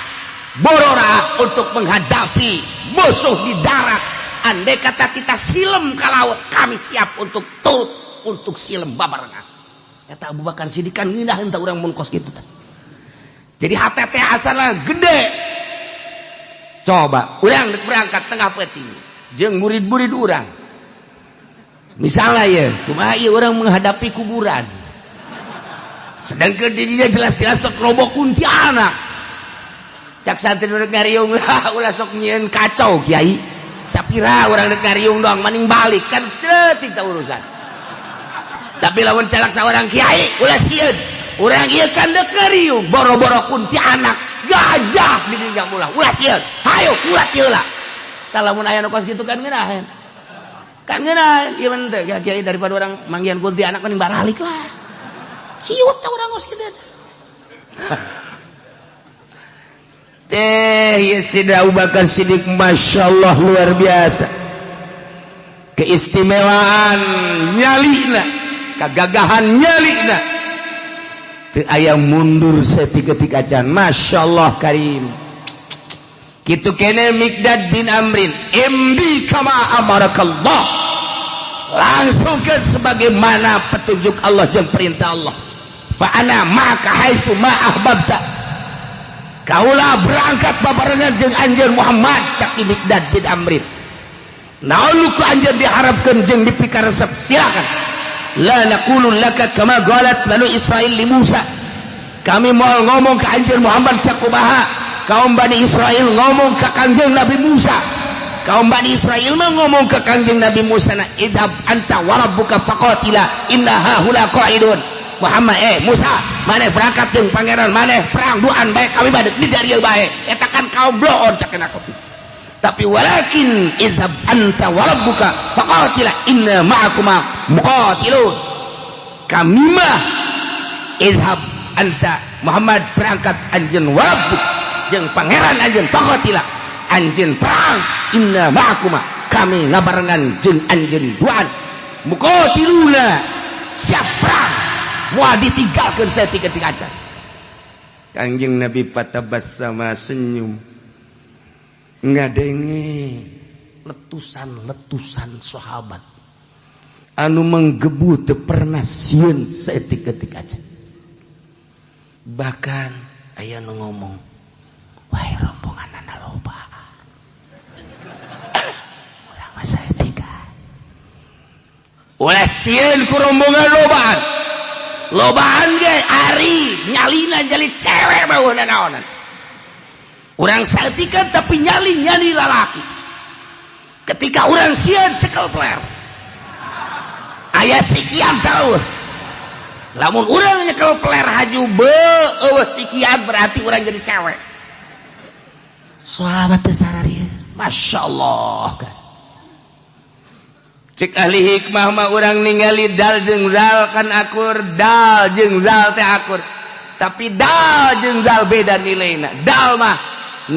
borora untuk menghadapi musuh di darat. Andai kata kita silem ke laut, kami siap untuk turut untuk silem babarengan." Eta Abu Bakar Siddiq kan ngeunah tah urang mun kos kitu tah. Jadi hate teh asalna gede. Coba urang dek berangkat tengah peuting jeung murid-murid urang. Misalnya ya, kumaha ieu urang menghadapi kuburan. Sedangkan dirinya jelas-jelas sok robok kuntilanak. Cak santri rek ngariung lah, ulah sok nyieun kacau kiai. Sapira urang rek ngariung doang maning balik kan ceutik tah urusan. Tapi lamun calak saurang kiai ulah sieun. Urang ieu kan dek ngariung boro-boro kuntilanak gajah di dinya ulah ulah sieun. Hayo ulah heula. Tah lamun aya nu kos kitu kan ngeunaheun. Kan ngeunaheun ieu mah teh kiai daripada urang manggihan kuntilanak mending baralik lah. Siut tah urang kos kitu. Teh ieu Sidna Abu Bakar Siddiq masya Allah luar biasa. Keistimewaan nyalina, kegagahan nyalina. Teu aya mundur saeutik-eutik acan. Masya Allah karim. Kitu kene Miqdad bin Amrin, imdi kama amarakallah. Langsungkeun sebagaimana petunjuk Allah jeung perintah Allah. Fa ana ma'aka haitsu ma ahbabta. Kaula berangkat babarengan jeung anjeun Muhammad cak Miqdad bin Amrin. Naon nu ku anjeun diharapkeun jeung dipikaresep silakan. La naqulu laka kama qalat banu Israil li Musa. Kami mau ngomong ke anjeun Muhammad sakumaha kaum Bani Israel ngomong ke Kangjeng Nabi Musa. Kaum Bani Israel mah ngomong ke Kangjeng Nabi Musa, na idhab anta wa rabbuka faqatila inna hahuna qa'idun. Muhammad Musa, maneh berangkat jeung pangeran maneh perang duaan bae kami badeg di dieu bae. Eta kan kaum bloon cak aku. Tapi walakin izhab anta wa rabbuka faqatila inna ma'akuma muqatilun. Kami mah izhab anta Muhammad berangkat anjeun wa rabbuk jeung pangeran anjeun faqatila anjeun perang inna ma'akuma kami ngabarengan jeung anjeun duaan muqatiluna siap perang moal ditinggalkeun saeutik-eutik acan. Kanjeng Nabi patabassama senyum ngadenge letusan-letusan sahabat anu menggebu teu pernah sieun saeutik-eutik aja. Bahkan aya nu ngomong, "Wah, rombonganna loba. Urang mah saeutik." Ulah sieun ku rombongan lobaan. Lobaan ge ari nyalina jadi cewek mah naonan. Urang saeutikan tapi nyali-nyali lalaki. Ketika urang sieun cekel peler. Aya sikian tahu. Lamun urang nyekel peler haju beueuh sikian berarti urang jadi cewek. Sahabat teh sararieu. Masya Allah. Cek ahli hikmah mah urang ningali dal jeung zal kan akur, dal jeung zal teh akur. Tapi dal jeung zal beda nilaina. Dal mah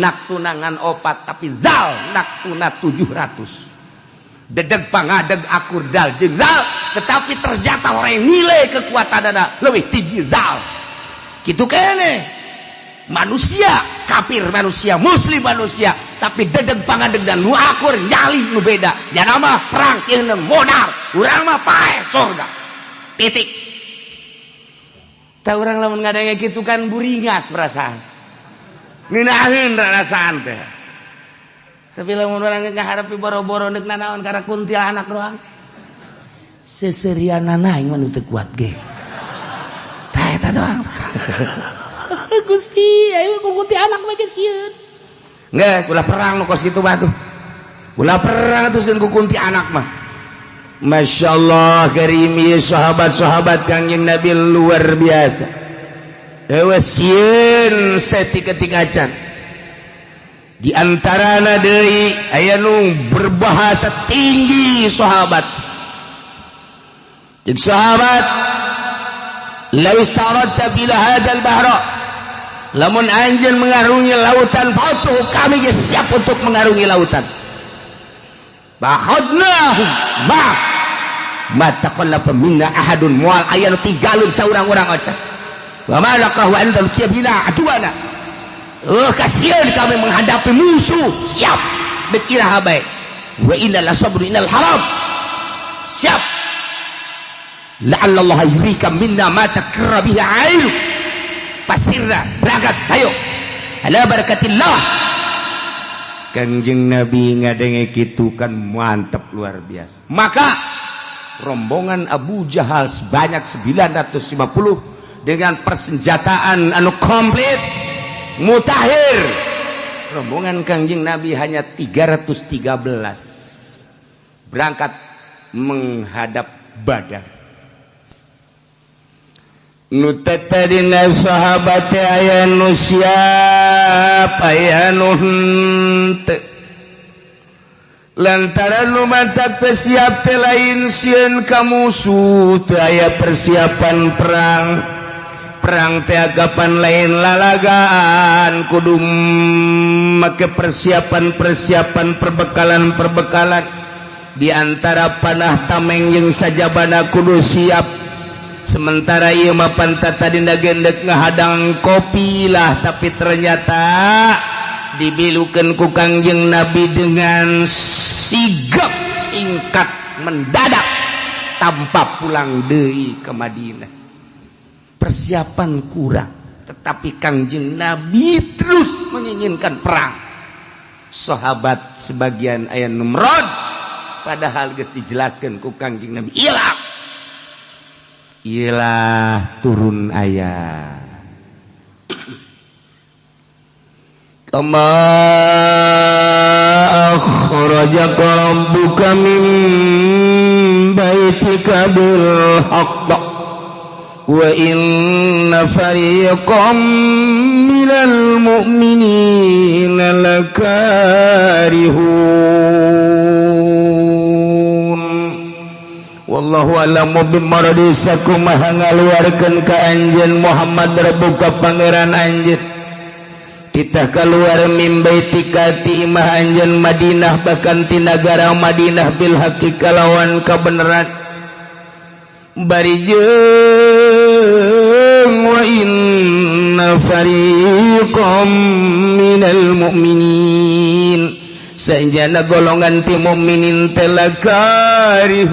nak tunangan opat tapi zal nak tuna 700. Dedeg pangadeg akur dal jeung zal, tetapi ternyata orang nilai kekuatanana leuwih tinggi zal. Kitu keneh. Manusia kafir manusia muslim manusia tapi dedeg pangadeg dan nu akur nyali nu beda. Jana mah perang sieun modal, urang mah paeh sorga. Titik. Tah urang lamun ngadenge kitu kan buringas perasaan. Ngeunaheun rasaan teh. Tapi lamun urang ngaharepi boro-boro neuk nanaon karena kuntilanak doang. Seserianana aing mah nu teu kuat ge. Tah eta doang. Gusti, aing ku kuntilanak mah geus sieun. Geus ulah perang nu kos kitu mah tuh. Ulah perang atuh sieun ku kuntilanak mah. Masya Allah karim ieu sahabat-sahabat Kangjeng Nabi luar biasa. Eueuh sieun saeutik-eutik acan. Di antarana deui aya nu berbahasa tinggi sahabat. Jeung sahabat la istaradta bila hadzal bahra. Lamun anjeun mengarungi lautan fatuh kami geus siap untuk mengarungi lautan. Bahadnahum ma taqallafa minna ahadun moal aya nu tinggalun saurang-urang acan. Wa ma laqahu antal kibina aduana. Kasihan kami menghadapi musuh, siap berkira habai. Wa inna la sabru innal haram. Siap. La'alla Allah yurika minna ma takarra bihi 'ainu. Pasirna berangkat, ayo. Ala barakatillah. Kanjeng Nabi ngadenge kitu kan mantep luar biasa. Maka rombongan Abu Jahal sebanyak 950 dengan persenjataan anu komplit mutakhir. Rombongan Kangjeng Nabi hanya 313 berangkat menghadap Badar. Nu tadina sahabat aya nu siap aya nu henteu. Lantaran nu mantap teu siap teh lain sieun ka musuh teu aya persiapan perang. Perang teh agapan lain lalagaan kudu make persiapan-persiapan perbekalan-perbekalan. Di antara panah tameng jeung sajabana kudu siap. Sementara ieu mah pantat tadina gendek ngahadang kopi lah, tapi ternyata dibilukeun ku Kangjeng Nabi dengan sigap singkat mendadak tanpa pulang deui ke Madinah. Persiapan kurang, tetapi Kangjeng Nabi terus menginginkan perang. Sahabat sebagian aya nu merod, padahal geus dijelaskeun ku Kangjeng Nabi ilah ilah turun ayat kama akhrajaka rabbuka min baitika bil haqq. Wa inna fariqam minal mu'minina lakarihun. Wallahu a'lamu bimaradisakum maha ngaluarkeun ka anjeun Muhammad rabbuka pangeran anjeun. Titah keluar min baitika ti imah anjeun Madinah bahkan ti nagara Madinah bil haqqi kalawan kabeneran. Bari jeung wa inna fariqam minal mu'minin sanjana golongan ti mukminin teh lakarihun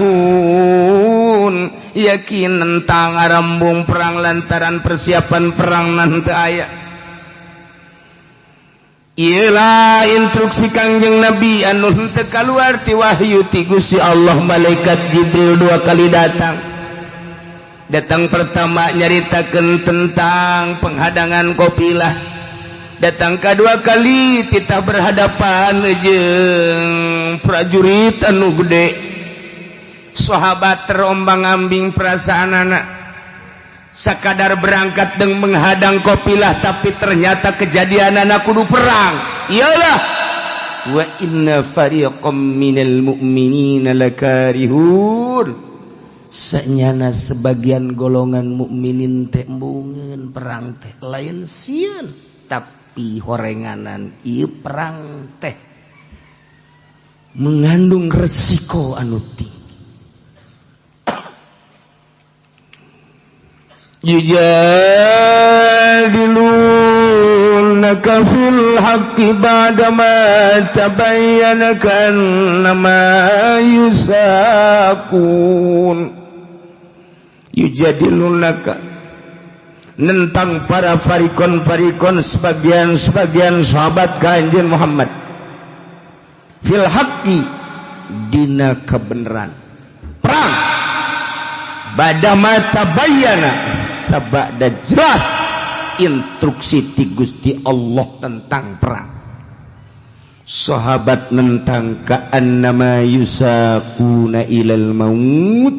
yakin tentang arembung perang lantaran persiapan perang nanti aya. Iyalah instruksi Kangjeng Nabi anu henteu kaluar ti wahyu ti Gusti Allah. Malaikat Jibril dua kali datang. Datang pertama nyaritakeun tentang penghadangan kopilah. Datang kedua kali titah berhadapan jeung prajurit anu gede. Sahabat terombang-ambing perasaanana. Sakadar berangkat deng menghadang kopilah, tapi ternyata kejadianana kudu perang. Iyalah wa inna fariqam minal mu'minina lakarihun. Senyana sebagian golongan mukminin teh embungeun perang teh lain sieun, tapi horenganan ieu perang teh mengandung resiko anu tinggi. Yujadilunaka fil haqqi ba'dama tabayyana ka'annama yusaqun. Yujadilunaka nentang para farikon-farikon sebagian-sebagian sahabat Kanjeng Muhammad fil haqqi dina kebenaran perang badama tabayyana sabada jelas instruksi ti Gusti Allah tentang perang. Sahabat nentang ka'annama yusaquna ilal maut,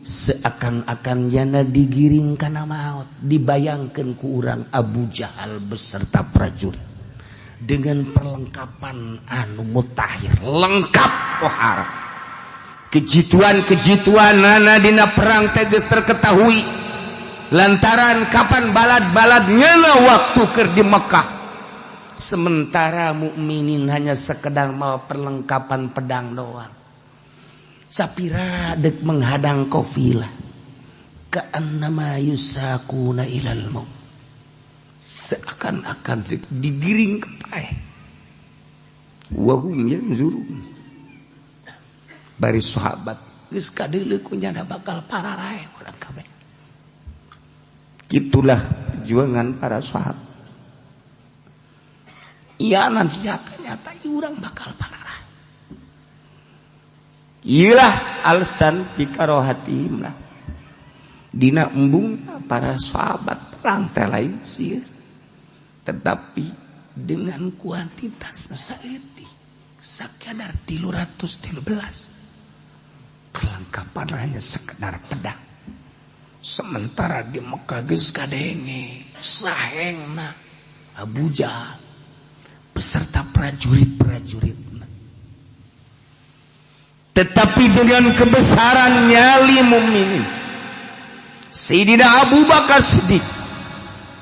seakan-akan yana digiring kana maut. Dibayangkeun ku urang Abu Jahal beserta prajurit dengan perlengkapan anu mutakhir lengkap pohara. Kejituan-kejituan nana dina perang teh geus terketahui lantaran kapan balad-balad ngeuna waktu keur di Mekah. Sementara mukminin hanya sekedar mau perlengkapan pedang doang. Sapira dek menghadang kofilah ka'annama yusaquna ilal maut, seakan-akan digiring ke paeh. Wa hum yanzurun. Bari sahabat geus kadeuleu ku nyana bakal pararae urang kabeh. Itulah perjuangan para sahabat. Iya nanti nyata-nyata urang bakal pararae. Iyalah alasan pikarohatim lah. Dina embung para sahabat perang teh lain sieun. Tetapi dengan kuantitas saeutik sakadar 313 perlengkapan hanya sekedar pedang. Sementara di Mekah geus kadenge sahengna Abu Jahal beserta prajurit-prajuritna. Tetapi dengan kebesaran nyali mukminin, Sayyidina Abu Bakar Siddiq,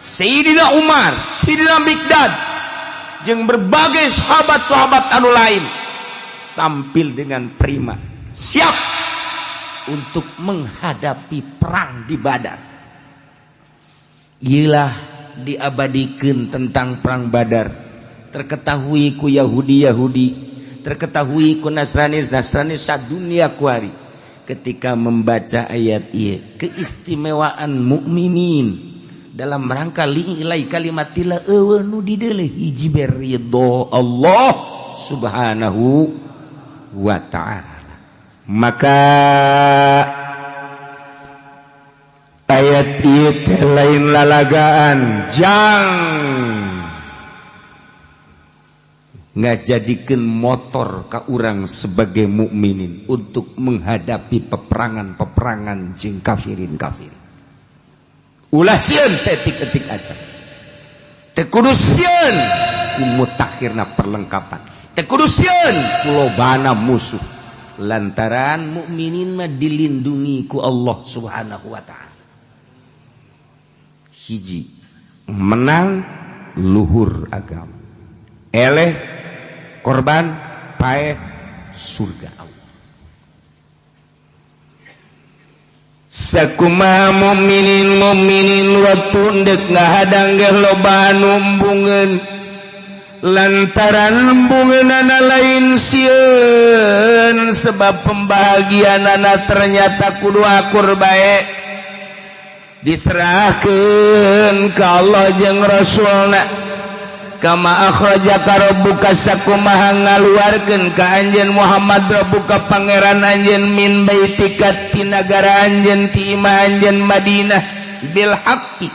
Sayyidina Umar, Sayyidina Miqdad, jeung berbagai sahabat-sahabat anu lain tampil dengan prima, siap untuk menghadapi perang di Badar. Iyalah diabadikeun tentang perang Badar. Terketahui ku Yahudi-Yahudi, terketahui ku Nasrani-Nasrani sadunia kuari. Ketika membaca ayat ieu, keistimewaan mukminin dalam rangka li'ilai kalimatillah eueuh nu dideuleuh hiji beridho Allah subhanahu wa ta'ala. Maka ayat ieu teh lain lalagaan jang ngajadikeun motor ka urang sebagai mukminin untuk menghadapi peperangan-peperangan jeung kafirin-kafir. Ulah sieun saeutik-eutik acan. Teu kudu sieun ku mutakhirna perlengkapan. Teu kudu sieun ku lobana musuh. Lantaran mukminin mah dilindungi ku Allah Subhanahu wa ta'ala. Hiji, menang luhur agama. Eleh korban paeh surga Allah. Sakumaha mukminin mukminin waktu ndek ngahadang ge loba anu embungeun lantaran embungeunana lain sieun sebab pembahagianana ternyata kudu akur bae diserahkeun ka Allah jeung Rasulna. Kama akhrajaka rabbuka sakumaha ngaluarkeun ka anjeun Muhammad rabbuka pangeran anjeun min baitika ti nagara anjeun ti imah anjeun Madinah bil haqqi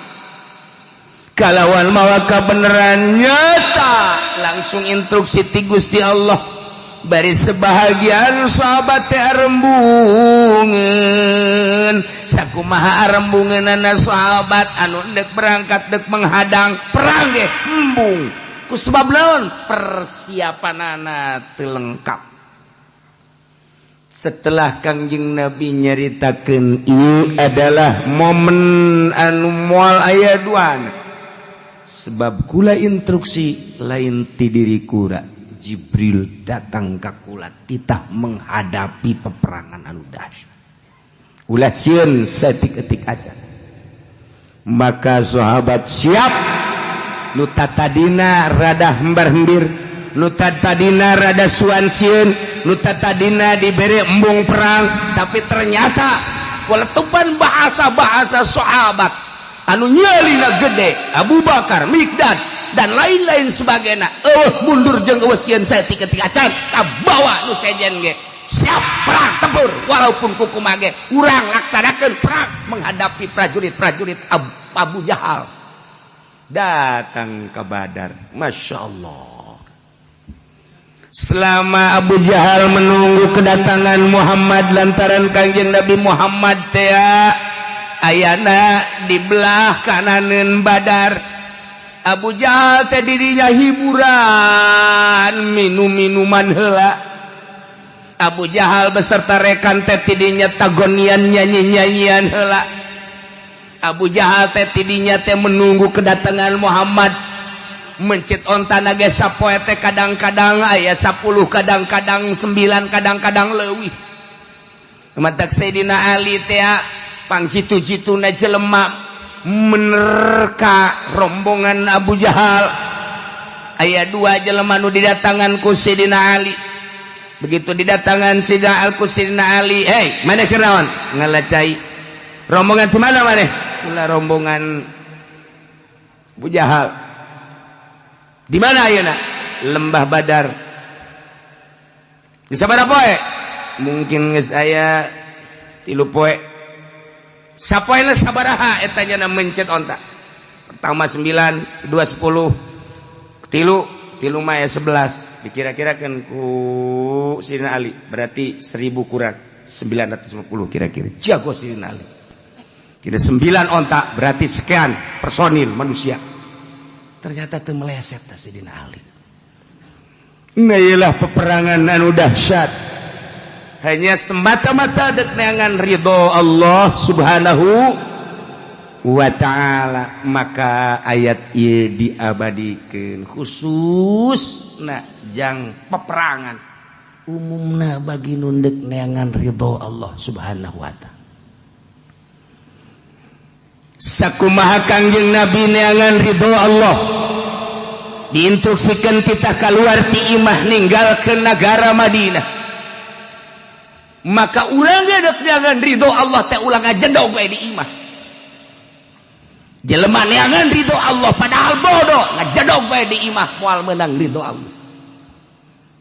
kalawan mawa kabeneran nyata. Langsung instruksi ti Gusti Allah bari sebahagian sahabat teh arembungeun sakumaha arembungeunana sahabat anu endek berangkat dek menghadang perang ge embung ku sebab naon persiapanana teu lengkap. Setelah Kangjeng Nabi nyaritakeun ieu adalah momen anu moal aya duana sebab kula instruksi lain ti diri kura. Jibril datang ka kula titah menghadapi peperangan anu dahsyat. Ulah sieun saeutik-eutik acan. Maka sahabat siap nu tatadina rada hembar-hembir, nu tatadina rada suan sieun, nu tatadina dibere embung perang, tapi ternyata waletupan bahasa-bahasa sahabat anu nyelina gede, Abu Bakar, Mikdad dan lain-lain sebagainya. Mundur jeung eueuh sieun saeutik-eutik acan, tabawa nu sejen ge. Siap perang tempur walaupun kukumaha ge urang laksanakeun perang menghadapi prajurit-prajurit Abu Jahal. Datang ke Badar, Masya Allah. Selama Abu Jahal menunggu kedatangan Muhammad lantaran Kangjeng Nabi Muhammad teh ayana di belah kananeun Badar. Abu Jahal teh dirinya hiburan minum-minuman heula. Abu Jahal beserta rekan teh tidinya tagonian nyanyi-nyanyian heula. Abu Jahal teh tidinya teh menunggu kedatangan Muhammad. Mencit ontana ge sapoe teh kadang-kadang aya 10, kadang-kadang 9, kadang-kadang leuwih. Matak Sayyidina Ali teh pangjitu-jituna jelema menerka rombongan Abu Jahal. Aya dua jelema nu didatangan ku Sayyidina Ali. Begitu didatangan Sayyidina Al ku Sayyidina Ali, "Hei, maneh keur naon?" Ngalacai. "Rombongan di mana maneh?" "Kula rombongan Abu Jahal." "Di mana ayeuna?" "Lembah Badar." "Geus sabaraha poe?" "Mungkin geus aya 3 poe." Sapoena sabaraha eta nya mencet onta. Pertama 9, 2 10, tilu, tilu mah 11. Dikira-kirakan ku Sayyidina Ali berarti 1000 kurang 950 kira-kira. Jago Sayyidina Ali. Tidak 9 onta berarti sekian personil manusia. Ternyata teu meleset teh Sayyidina Ali. Nah, iyalah peperangan anu dahsyat. Hanya semata-mata dek neangan ridho Allah Subhanahu wa ta'ala. Maka ayat ieu diabadikeun khusus na jang peperangan umumna bagi nu ndek neangan ridho Allah Subhanahu wa ta'ala. Sakumaha Kangjeng Nabi neangan ridho Allah, diinstruksikan kita keluar ti imah ninggalkeun nagara Madinah. Maka urang ge dek neangan ridho Allah teh ulah ngajedog we di imah. Jelema neangan ridho Allah padahal bodoh ngajedog we di imah moal meunang ridho Allah.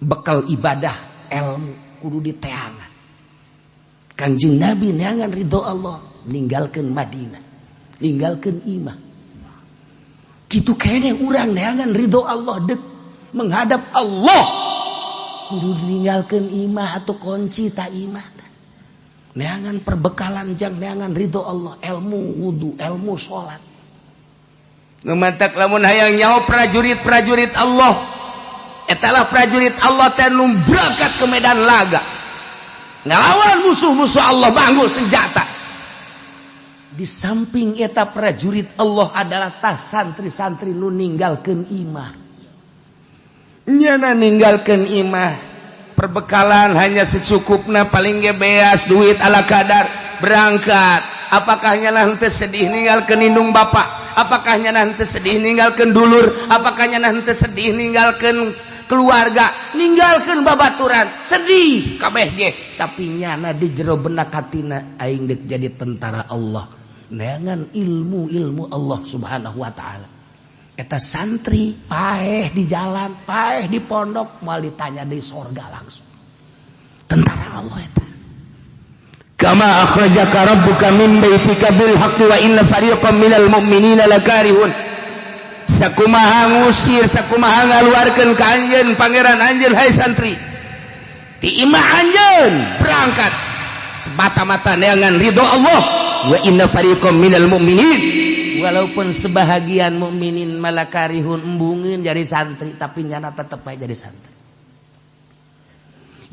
Bekal ibadah ilmu kudu diteangan. Kangjeng Nabi neangan ridho Allah ninggalkeun Madinah, ninggalkeun imah. Kitu keneh urang neangan ridho Allah dek menghadap Allah. Kudu ditinggalkeun imah atau kunci ta imah. Neangan perbekalan jang neangan ridho Allah, ilmu wudu, ilmu salat. Nu mantak lamun hayang nyaho prajurit-prajurit Allah. Etalah prajurit Allah teh nu berangkat ke medan laga. Ngelawan musuh-musuh Allah banggul senjata. Di samping eta prajurit Allah adalah tas santri-santri nu ninggalkeun imah. Nyana ninggalkeun imah. Perbekalan hanya secukupna paling ge beas duit ala kadar berangkat. Apakah nyana henteu sedih ninggalkeun indung bapak? Apakah nyana henteu sedih ninggalkeun dulur? Apakah nyana henteu sedih ninggalkeun keluarga, ninggalkeun babaturan? Sedih kabeh ge, tapi nyana di jero benak hatina aing deuk jadi tentara Allah. Neangan ilmu-ilmu Allah Subhanahu wa taala. Eta santri paeh di jalan, paeh di pondok, moal ditanya di sorga langsung. Tentara Allah eta. Kama akhrajaka rabbuka min baitika bil haqqi wa inna fariqan minal mu'minina lakarihun. Sakumaha ngusir, sakumaha ngaluarkeun ka anjeun pangeran anjeun hai santri. Ti imah anjeun berangkat semata-mata neangan ridho Allah wa inna fariqan minal mu'minin. Walaupun sebahagian mukminin malakarihun embungeun jadi santri, tapi nyana tetep bae jadi santri.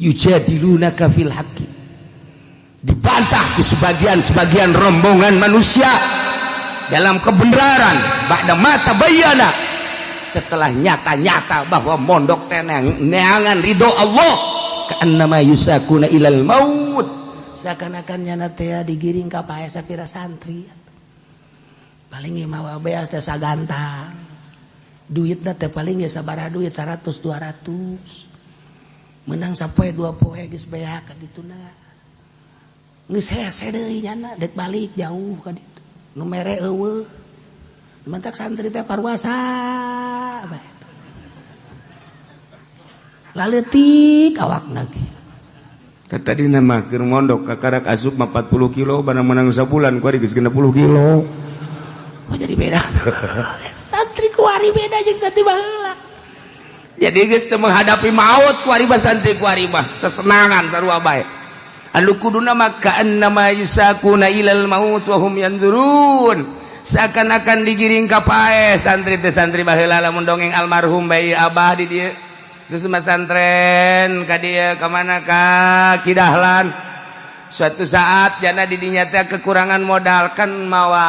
Yujadilunaka fil haqqi. Dibantah ku sebagian-sebagian rombongan manusia dalam kebenaran ba'da ma tabayyana, setelah nyata-nyata bahwa mondok teh neangan ridho Allah, ka'annama yusakuna ilal maut, seakan-akan nyana teh digiring ka pae sapira santri. Paling mawa beas teh sagantang. Duitna teh paling ge sabaraha duit 100 200. Menang sapoe dua poe geus beak ka dituna. Geus hese deui nyana dek balik jauh ka ditu. Nu mere eueuh. Mantak santri teh parwasa bae. Laleutik awakna ge. Tadi nama keur mondok kakarak asup mah 40 kilo barang menang sabulan kuari geus 60 kilo. Oh jadi beda. Santri kuari beda jeung santri baheula. Jadi geus teu menghadapi maut kuari mah santri kuari mah sesenangan sarua bae. Anu kuduna mah ka'annama yusakuna ilal maut wa hum yanzurun. Seakan-akan digiring ka pae santri teh santri baheula lamun dongeng almarhum bae abah di dieu. Terus mah santren ka dieu ka mana ka Kidahlan. Suatu saat jana didinya teh kekurangan modal kan mawa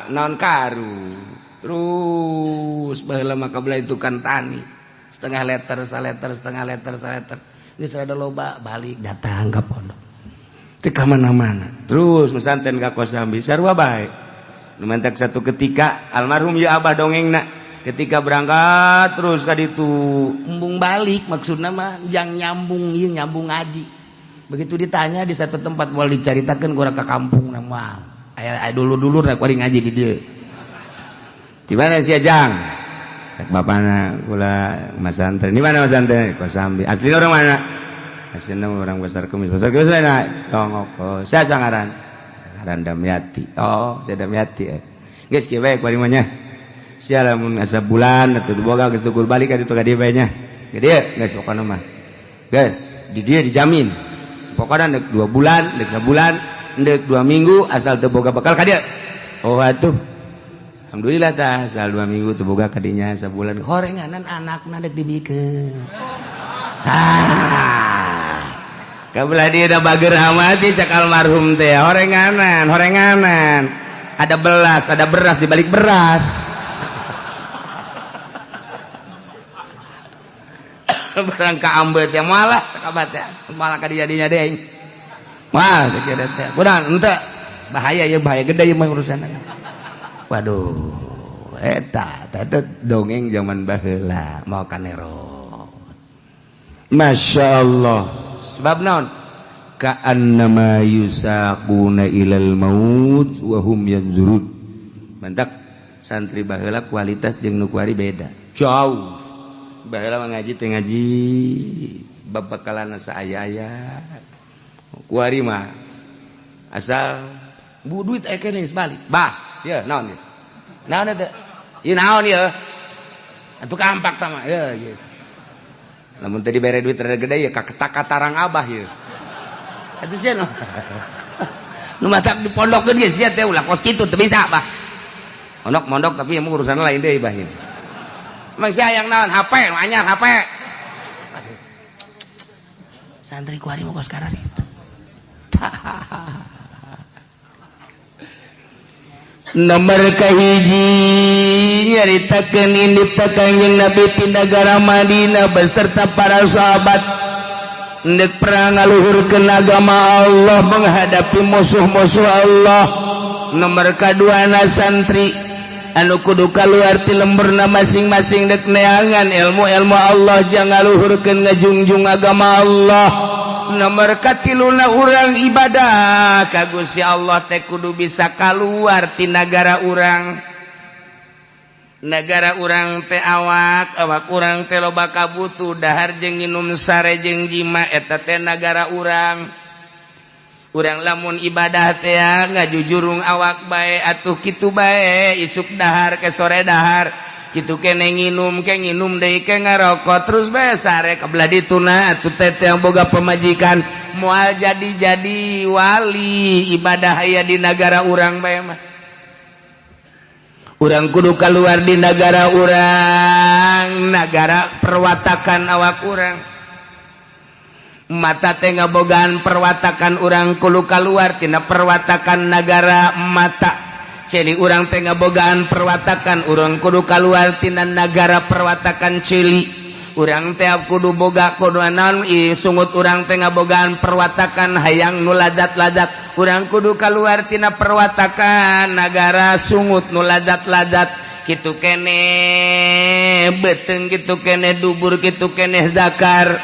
naon karu. Terus baheula mah kabelah itu kan tani. Setengah liter, saleter, setengah liter, saleter. Geus rada loba balik datang ka pondok. Teu ka mana-mana. Terus mesanten ka Kosambi sarua bae. Nu mantak satu ketika almarhum ya abah dongengna ketika berangkat terus ka ditu embung balik maksudna mah yang nyambung ieu nyambung ngaji. Begitu ditanya di satu tempat moal dicaritakeun gora ka kampung na moal. Aya dulur-dulur na kuari ngaji di dieu. Di mana sia Jang? Cak bapana kula masantren. Di mana masantren? Kosambi. Asli orang mana? Asli orang Pasar Kemis. Pasar Kemis mana? Tongoko. Saya sangaran. Ngaran Damyati. Oh, saya Damyati. Geus kieu bae kuari mah nya. Sia lamun asa bulan atuh boga geus tukur balik ka ditu ka dieu bae nya. Ka dieu geus pokona mah. Geus, di dieu dijamin. Pokona ndek 2 bulan, ndek sabulan, ndek 2 minggu asal teu boga bekal ka dieu. Oh atuh. Alhamdulillah tah asal 2 minggu teu boga ka dinya sabulan. Horenganan anakna dek dibikeun. Ah. Kabelah dia da bager amat cak almarhum teh horenganan, horenganan. Ada belas, ada beras di balik beras. Barang ka ambet ya malah kabat ya malah ka dijadinya deui. Mah teh teh. Budan henteu bahaya ya bahaya gede ieu mah urusanna. Waduh, eta teh dongeng zaman baheula mau kanero. Masya Allah. Sebab naon? Ka'annama yusaquna ilal maut wa hum yanzurun. Mantak santri baheula kualitas jeung nu kuari beda. Jauh. Baheula mah ngaji teh ngaji babakalan saaya-aya. Kuari mah asal bu duit aya keneh geus balik. Bah, ieu naon ieu? Naon eta? Ieu naon ieu? Atuh kampak tah mah ieu gitu. Lamun teu dibere duit rada gede ya kaketak katarang abah ieu. Atuh sia nu matak dipondokkeun ge sia teh ulah kos kitu teu bisa bah. Mondok mondok tapi emang urusan lain deui bah ieu. Emang sia hayang naon HP nu anyar HP. Aduh. Santri ku ari mah kos kararitu. Nomor kahiji nyaritakeun indit Kangjeng Nabi ti nagara Madinah beserta para sahabat ndek perang ngaluhurkeun agama Allah menghadapi musuh-musuh Allah. Nomor kaduana santri anu kudu kaluar ti lemburna masing-masing dek neangan ilmu-ilmu Allah jang ngaluhurkeun ngajungjung agama Allah. Nomor katiluna urang ibadah ka Gusti Allah teh kudu bisa kaluar ti nagara urang. Nagara urang teh awak, awak urang teh loba kabutuh dahar jeung nginum sare jeung jima eta teh nagara urang. Urang lamun ibadah teh ngajujurung awak bae atuh kitu bae isuk dahar ke sore dahar. Kitu kene nginum ke nginum deui ke ngarokok terus bae sare ka belah dituna atuh teh yang boga pemajikan moal jadi-jadi wali ibadah aya di nagara urang bae mah. Urang kudu keluar di nagara urang, nagara perwatakan awak urang. Mata teh ngabogaan perwatakan urang kudu keluar tina perwatakan nagara mata. Celi urang teh ngabogaan perwatakan urang kudu kaluar tina nagara perwatakan celi. Urang teh kudu boga kudu naon sungut urang teh ngabogaan perwatakan hayang nu ladat-ladat. Urang kudu kaluar tina perwatakan nagara sungut nu ladat-ladat. Kitu kene beuteung, kitu kene dubur, kitu kene zakar.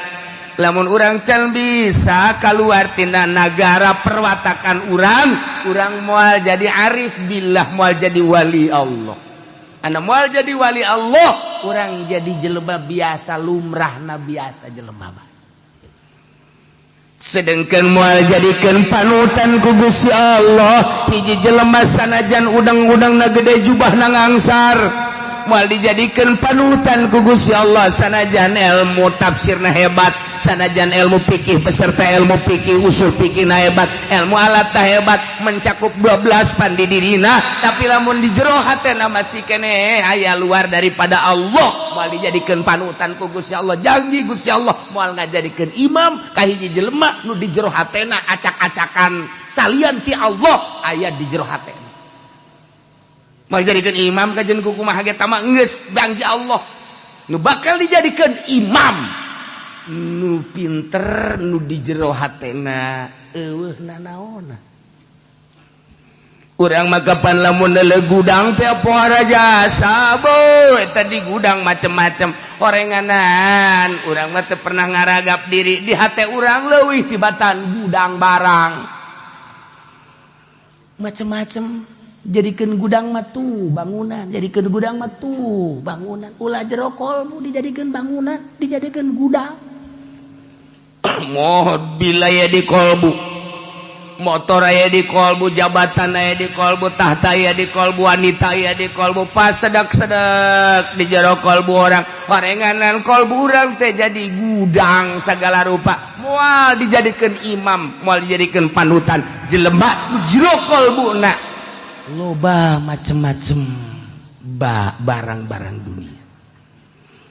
Lamun urang can bisa keluar tina nagara perwatakan urang, urang moal jadi arif billah, moal jadi wali Allah. Anda moal jadi wali Allah, urang jadi jelema biasa lumrahna biasa jelema mah. Sedengkeun moal jadikeun panutan ku Gusti Allah, hiji jelema sanajan udang-udangna gede jubahna ngangsar. Moal dijadikan panutan ku Gusti Allah sanajan ilmu tafsirna hebat, sanajan ilmu fikih beserta ilmu fikih usul fikihna hebat, ilmu alatna hebat, mencakup 12 pan di dirina, tapi lamun di jero hatena masih keneh aya luar daripada Allah, moal dijadikeun panutan ku Gusti Allah. Janji Gusti Allah moal ngajadikeun imam ka hiji jelema nu di jero hatena acak-acakan salian ti Allah aya di jero hatena. Moal dijadikeun imam kajen ku kumaha ge tama geus janji Allah. Nu bakal dijadikeun imam nu pinter nu di jero hatena eueuh nanaonna. Urang mah kapan lamun leuleuh gudang teh pohara jasa bo eta di gudang macem-macem orenganan. Urang mah teu pernah ngaragap diri di hate urang leuwih tibatan gudang barang macem-macem. Jadikeun gudang mah tuh bangunan, jadikeun gudang mah tuh bangunan. Ulah jero kolmu dijadikeun bangunan, dijadikeun gudang. Mobil aya di kolbu, motor aya di kolbu, jabatan aya di kolbu, tahta aya di kolbu, wanita aya di kolbu, pas sedak-sedak di jero kolbu orang. Orenganan kolbu urang teh jadi gudang segala rupa. Moal dijadikeun imam, moal dijadikeun panutan jelema jero kolbuna. Loba macem-macem barang-barang dunia.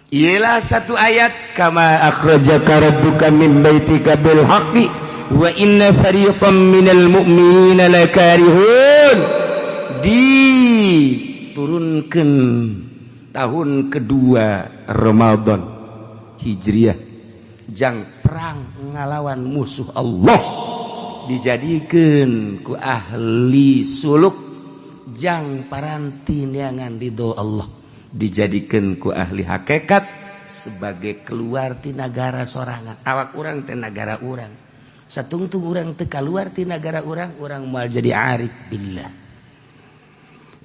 Ialah satu ayat kama akhrajaka rabbuka min baitika bil haqqi wa inna fariqam minal mu'minina lakarihun. Diturunkan tahun kedua Ramadan Hijriah jang perang ngalawan musuh Allah dijadikeun ku ahli suluk jang paranti neangan ridho Allah, dijadikeun ku ahli hakikat sebagai keluar ti nagara sorangan. Awak urang teh nagara urang, satungtung urang teu kaluar ti nagara urang, urang moal jadi arif billah.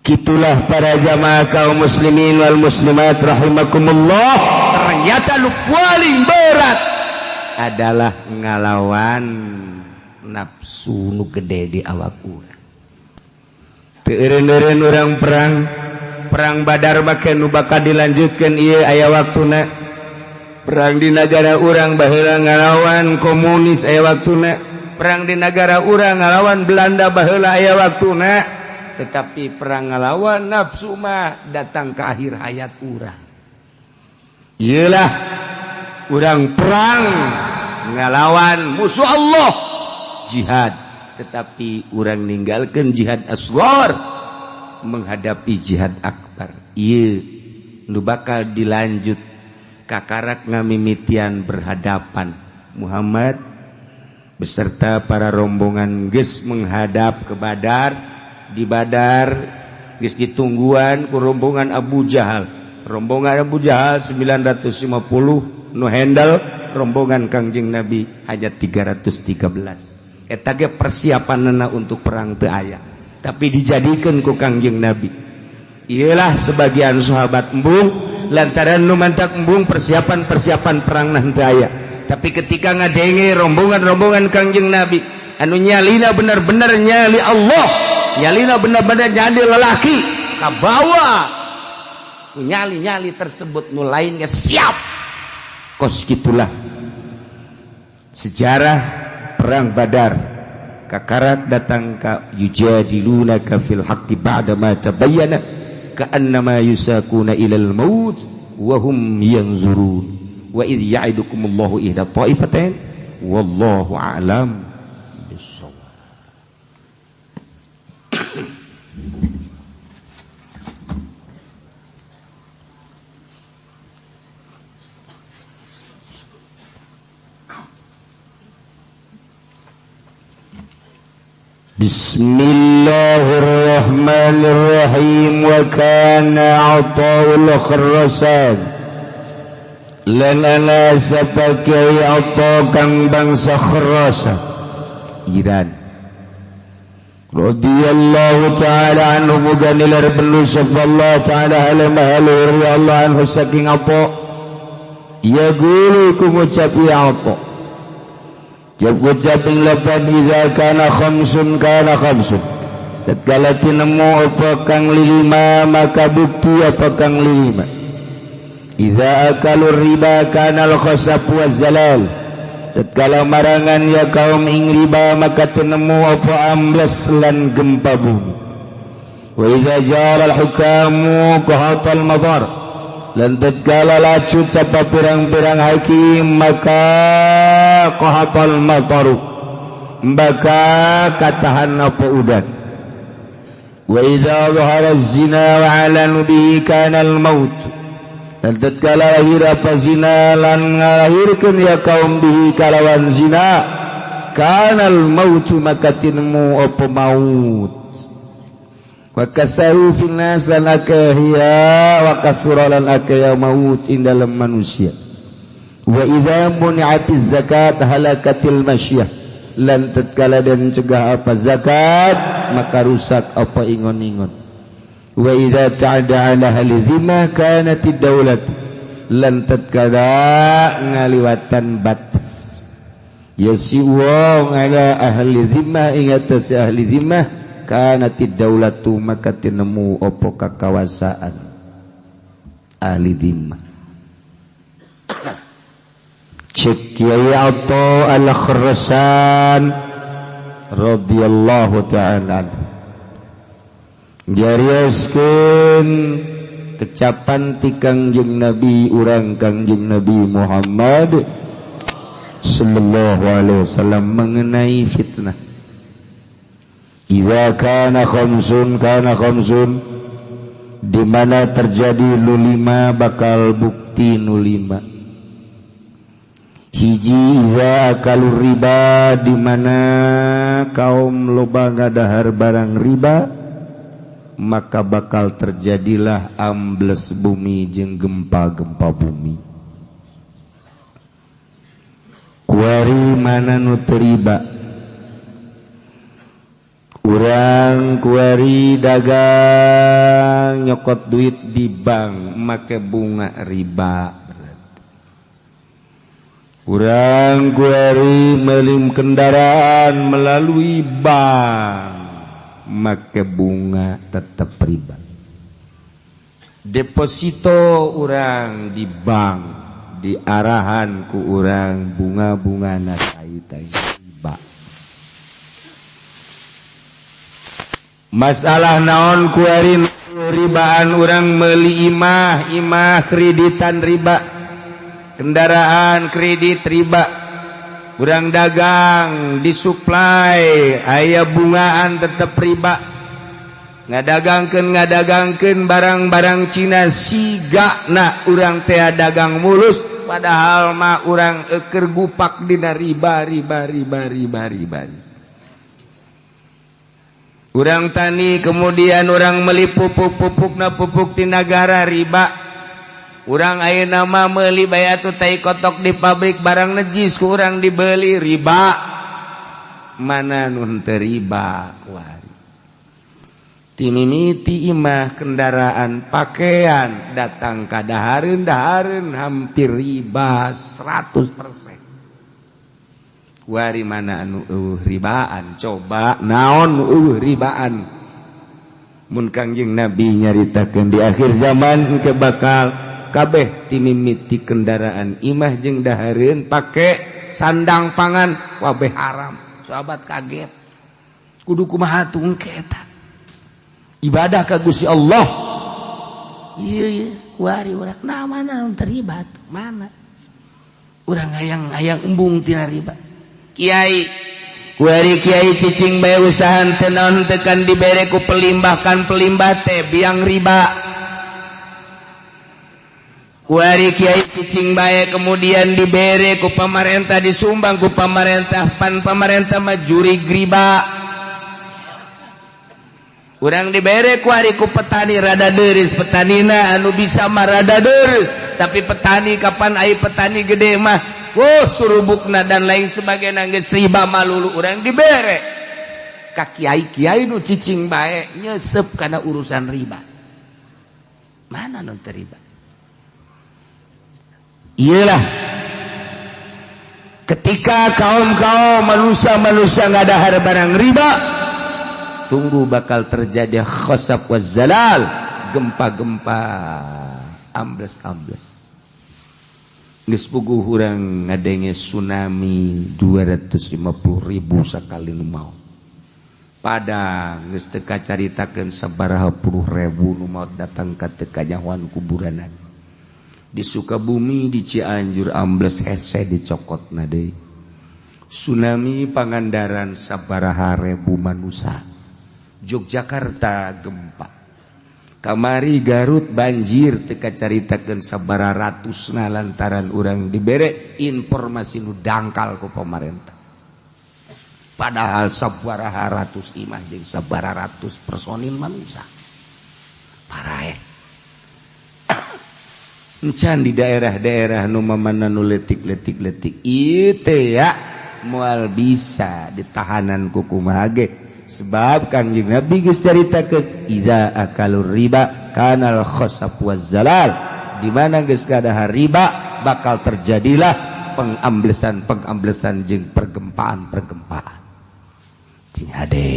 Kitulah para jamaah kaum muslimin wal muslimat rahimakumullah. Ternyata nu paling berat adalah ngalawan nafsu nu gede di awak urang. Teu eureun-eureun urang perang, perang Badar make nu bakal dilanjutkeun ieu aya waktuna. Perang di nagara urang baheula ngalawan komunis aya waktuna. Perang di negara urang ngalawan Belanda baheula aya waktuna, tetapi perang ngalawan nafsu mah datang ke akhir hayat urang. Iyalah urang perang ngalawan musuh Allah, jihad, tetapi urang ninggalkan jihad asghar menghadapi jihad akbar. Ieu nu bakal dilanjut kakarak ngamimitian berhadapan Muhammad beserta para rombongan geus menghadap ke Badar. Di Badar geus ditungguan ku rombongan Abu Jahal. Rombongan Abu Jahal 950 nu handle rombongan Kangjeng Nabi hanya 313. Eta ge persiapanna untuk perang teu aya, tapi dijadikeun ku Kangjeng Nabi. Iyalah sebagian sahabat embung lantaran nu mantak embung persiapan-persiapan perang teu aya. Tapi ketika ngadenge rombongan-rombongan Kangjeng Nabi anu nyalina benar-benar nyali Allah, nyalina benar-benar nyali lelaki, kabawa nyali-nyali tersebut nu lainnya siap. Kos gitulah sejarah perang Badar. Kakarak datang ka yujadilunaka fil haqqi ba'da ma tabayyana ka'annama yusakuna ilal maut wa hum yanzurun wa idh ya'idukumullahu ihda ta'ifatain wallahu a'lam bissawab. Bismillahirrahmanirrahim. Wa kana Athaul Khurasan lan ana sapa kiai Atha kang bangsa Khurasan Iran radhiyallahu ta'ala anhu, muga nilar perlu sapa Allah ta'ala halamah Allah anhu saking Atha ya gulu ku ngucap ya Atha jab-jab ing lapan iza kana khamsun kana khamsun tatkala tinemu apa kang lima maka bukti apa kang lima. Iza akalur riba kana al-khasab wa zalal tatkala marangan ya kaum ing riba maka tinemu apa ambles lan gempa bumi. Wa iza jara al-hukamu qahatal madar lan tatkala lacut sapa pirang-pirang hakim maka qahatal mataru maka katahan apa udan. Wa idza zahara az-zina wa 'alanu bihi kana al-maut lan tatkala lahir apa zina lan ngalahirkeun ya kaum bihi kalawan zina kana al-maut maka tinemu apa maut. Wa kasaru fil nas lan akeh ya wa kasura lan akeh ya maut ing dalam manusia. Wa idza muni'atiz zakat halakatil masyiyah lan tatkala den cegah apa zakat maka rusak apa ingon-ingon. Wa idza ta'ada ala ahli dhimma kanatid daulat lan tatkala ngaliwatan batas ya si wong ala ahli dhimma ing atas ahli dhimma kanatid daulatu maka tinemu apa kakawasaan ahli dhimma. Cek Kiai Atha Al-Khurasan radhiyallahu ta'ala jariaskeun kecapan ti Kangjeng Nabi urang Kangjeng Nabi Muhammad sallallahu alaihi wasallam mengenai fitnah. Idza kana khamsun kana khamsun, di mana terjadi nu lima bakal bukti nu lima. Hiji idza akalur riba, di mana kaum loba ngadahar barang riba maka bakal terjadilah ambles bumi jeung gempa-gempa bumi. Kuari mana nu teu riba? Urang kuari dagang nyokot duit di bank make bunga riba. Urang kuari melim kendaraan melalui bank make bunga tetap riba. Deposito urang di bank diarahan ku urang bunga-bunga na tai-tai riba. Masalah naon kuari ribaan urang meuli imah, imah kreditan riba, kendaraan kredit riba, urang dagang disuplai aya bungaan tetep riba, ngadagangkeun barang-barang Cina sigana urang teh dagang mulus padahal mah urang keur gupak dina riba riba riba riba riba. Urang tani kemudian urang meli pupuk-pupukna pupuk ti nagara riba. Urang ayeuna mah meuli bae atuh tai kotok di pabrik barang najis ku urang dibeli riba. Mana nu henteu riba kuari. Timimiti imah kendaraan pakaian datang ka dahareun hampir riba 100%. Kuari mana anu eueuh ribaan, coba naon nu eueuh ribaan. Mun Kangjeng Nabi nyaritakeun di akhir zaman engke bakal kabeh timimiti kendaraan imah jeung dahareun pake sandang pangan kabeh haram. Sahabat kaget. Kudu kumaha tuh engke eta? Ibadah ka Gusti Allah. Ieu ieu kuari urang nah mana nu terlibat? Mana? Urang hayang embung tina riba. Kiai kuari kiai cicing bae usahaan teu naon teu kan dibere ku pelimbah kan pelimbah teh biang riba. Kuari kiai cicing bae kemudian dibere ku pamarentah disumbang ku pamarentah pan pamarentah mah jurig riba. Urang dibere kuari ku petani rada deuris petanina anu bisa mah rada deureus tapi petani kapan ai petani gede mah oh surubukna dan lain sebagainya geus riba malulu urang dibere ka kiai-kiai nu cicing bae nyesep kana urusan riba. Mana nu teu riba? Iyalah ketika kaum-kaum manusia-manusia ngadahar barang riba, tunggu bakal terjadi khosaf waz zalal, gempa-gempa, ambles-ambles. Geus puguh urang ngadenge tsunami 250.000 sakali nu maot. Padang geus teu kacaritakeun sabaraha puluh ribu nu maot datang ka teu kanyahoan kuburanan. Di Sukabumi di Cianjur ambles hese dicokotna deui. Tsunami Pangandaran sabaraha ribu manusia. Yogyakarta gempa. Kamari Garut banjir teu kacaritakeun sabaraha ratusna lantaran urang dibere informasi nu dangkal ku pamarentah. Padahal sabaraha ratus imah jeung sabaraha ratus personil manusia. Paraeh. Encan di daerah-daerah nu mamana nu leutik-leutik-leutik ieu teh ya moal bisa ditahanan ku kumaha ge. Sebab Kangjeng Nabi geus caritakeun idza akalur riba kanal khasaf waz zalal, di mana geus kadahar riba bakal terjadilah pengamblesan-pengamblesan jeung pergempaan-pergempaan. Cing hade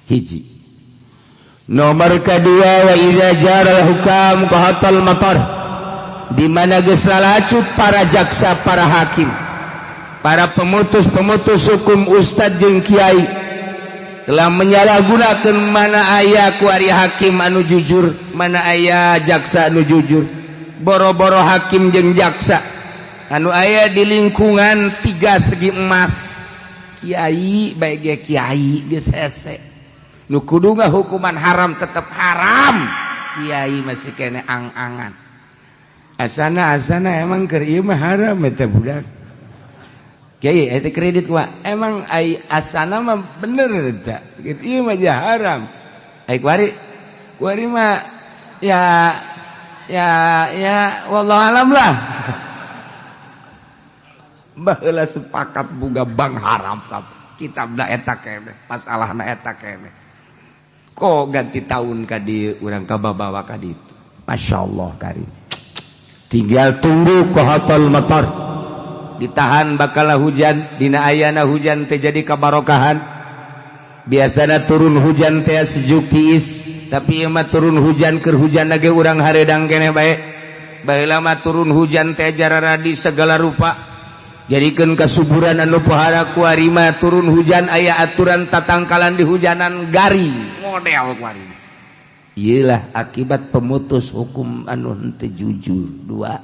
hiji. Nomor kedua wa idza jaral hukam qahatal matar, di mana geus lalacut para jaksa, para hakim, para pemutus-pemutus hukum, ustad jeung kiai telah menyalahgunakan mana aya kuari hakim anu jujur, mana aya jaksa anu jujur. Boro-boro hakim jeung jaksa anu aya di lingkungan tiga segi emas, kiai bae ge kiai geus hese nu kudu hukuman haram tetep haram, kiai masih kene ang-angan. Asana emang keur ieu mah haram eta budak. Kiai eta kredit wa emang ai asana mah bener eta. Ieu mah haram. Ai kuari mah ya ya ya wallahu alam lah. Baheula sepakat boga bank haram kitabna eta keneh, masalahna eta keneh. Kok ganti tahun ka dieu urang kababawa ka ditu. Masyaallah karim. Tinggal tunggu qahatal matar. Ditahan bakal hujan, dina ayana hujan teh jadi kabarokahan. Biasana turun hujan teh sejuk tiis, tapi ieu mah turun hujan keur hujan ge urang hareudang keneh bae. Baheula mah turun hujan teh jararadi segala rupa. Jadikeun kasuburan anu pohara kuari mah turun hujan aya aturan tatangkalan di hujanan garing model kuari. Iyalah akibat pemutus hukum anu henteu jujur. Dua.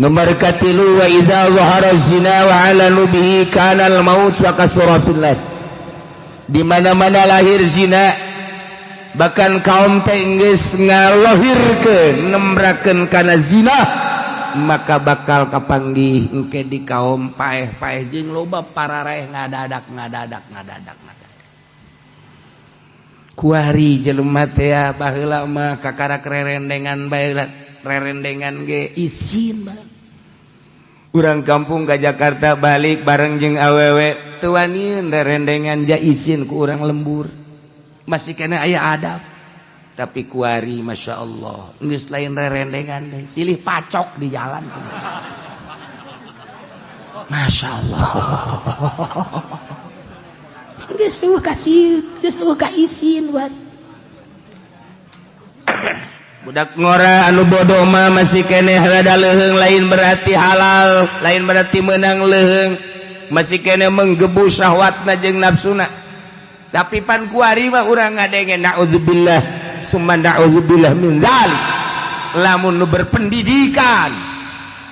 Nomor katilu wa idza zahara zina wa alanu bihi kana al maut wa kasura fil nas. Di mana-mana lahir zina, bahkan kaum teh geus ngalohirkeun nembrakeun kana zina, maka bakal kapanggih engke di kaum paeh-paeh jeung loba pararaeh ngadadak ngadadak ngadadak ngadadak. Kuari jelema teh baheula mah kakara rerendengan bae, rerendengan ge isin bae. Urang kampung ka Jakarta balik bareng jeung awewe teu wanian rerendengan ja isin ku urang lembur. Masih kena aya adab. Tapi kuari Masya Allah geus lain rerendengan deh, silih pacok di jalan sih. Masya Allah geus eueuh kasih, geus eueuh ka isin buat budak ngora anu bodoh mah masih keneh rada leuheung, lain berarti halal, lain berarti menang leuheung, masih keneh menggebu syahwatna jeung nafsuna. Tapi pan kuari mah urang ngadenge naudzubillah summa na'udzubillah min dzalik. Lamun nu berpendidikan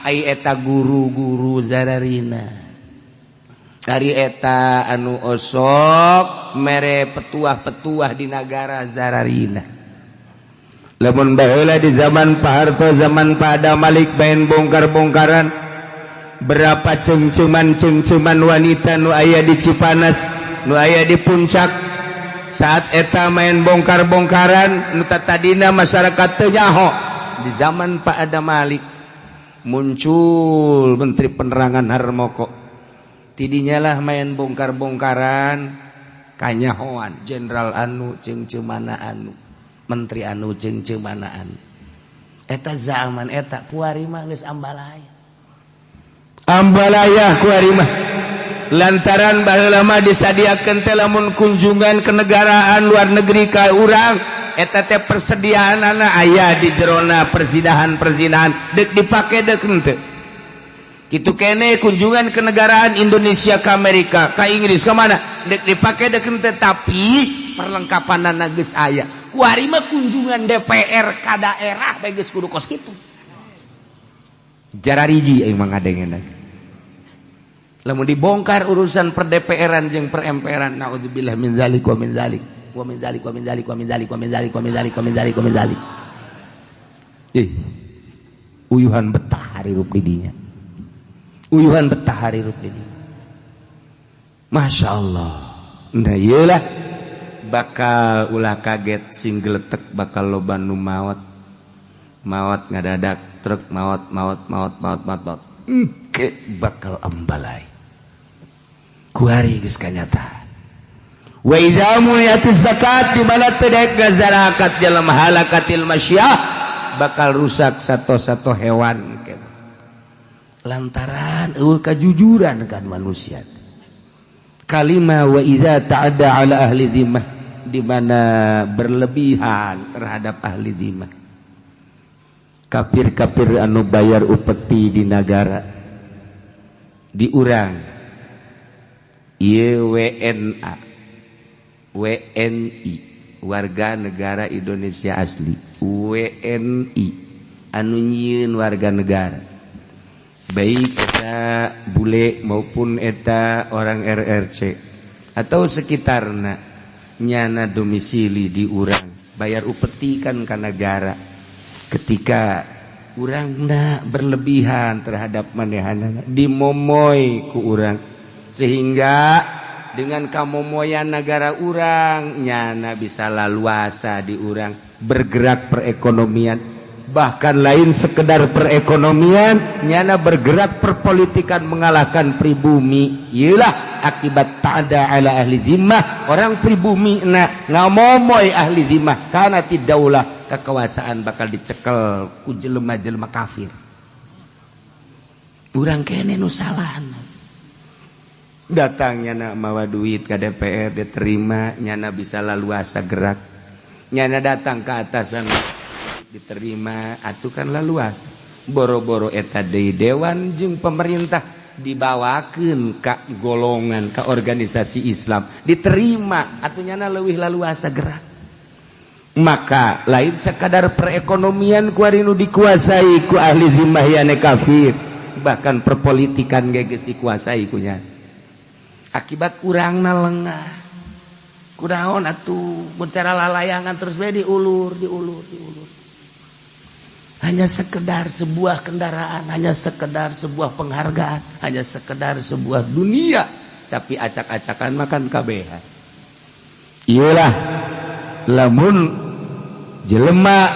ai eta guru-guru zararina, ari eta anu osok mere petuah-petuah di nagara zararina. Lamun baheula di zaman Pak Harto, zaman Pak Adam Malik main bongkar-bongkaran, berapa cengceman-cengceman wanita nu aya di Cipanas, nu aya di Puncak. Saat eta main bongkar-bongkaran nu tadina masyarakat teu nyaho. Di zaman Pak Adam Malik muncul Menteri Penerangan Harmoko, tidinya lah main bongkar-bongkaran kanyahoan jenderal anu cengcemana anu, menteri anu cengcemana anu. Eta zaman eta kuari mah geus ambalaya. Ambalaya kuari mah. Lantaran baheula mah disadiakeun teh lamun kunjungan kenegaraan luar negeri ka urang eta teh persediaanana aya di jerona perzinahan-perzinahan deuk dipake deuk henteu. Kitu kene kunjungan kenegaraan Indonesia ke Amerika, ka Inggris, ka mana deuk dipake deuk henteu, tapi perlengkapanana geus aya. Kuari mah kunjungan DPR ka daerah bae geus kudu kos kitu. Jarariji aing mah ngadengena. Lamun dibongkar urusan per DPR-an jeung per MPR-an, naudzubillah min zalik wa min zalik wa min zalik wa min zalik wa min zalik wa min zalik wa min zalik wa min zalik wa min zalik. Uyuhan betah hirup di dinya. Uyuhan betah hirup di dinya. Masya Allah. Nah iyalah bakal ulah kaget sing geletek bakal loba nu maot. Maot ngadadak truk maot maot maot maot maot maot. Engke bakal ambalai. Kuari geus kanyata. Wa idza muniyatiz zakat, di mana teu daek gazarakat jelema halakatil masyah, bakal rusak sato-sato hewan. Lantaran eueuh kajujuran kan manusia. Kalima wa idza ta'adda ala ahli dhimmah, di mana berlebihan terhadap ahli dhimmah. Kafir-kafir anu bayar upeti di nagara di urang ieu WNA WNI warga negara Indonesia asli, WNI anu nyieun warga negara baik eta bule maupun eta orang RRC atau sekitarna nyana domisili di urang bayar upeti kan ka nagara. Ketika urangna berlebihan terhadap manehanana dimomoy ku urang, sehingga dengan kamomoyan negara urang nyana bisa laluasa di urang bergerak perekonomian, bahkan lain sekedar perekonomian, nyana bergerak perpolitikan mengalahkan pribumi. Iyalah akibat ta'ada ala ahli zimmah, orang pribumi na ngamomoy ahli zimmah karena tidaulah kekuasaan bakal dicekel ku jelema-jelema kafir. Urang kene nu salahna. Datang nyana mawa duit ke DPR diterima, nyana bisa laluasa gerak. Nyana datang ke atasan diterima, atuh kan laluasa. Boro-boro eta deui dewan jeung pemerintah dibawakeun ka golongan ka organisasi Islam diterima atuh nyana leuwih laluasa gerak. Maka lain sekadar perekonomian kuari nu dikuasai ku ahli zimmah yane kafir, bahkan perpolitikan ge geus dikuasai kunya. Akibat urangna lengah. Kunaon atuh mun cara lalayangan terus bae diulur, diulur, diulur. Hanya sekedar sebuah kendaraan, hanya sekedar sebuah penghargaan, hanya sekedar sebuah dunia, tapi acak-acakan makan kabehan. Iyalah lamun jelema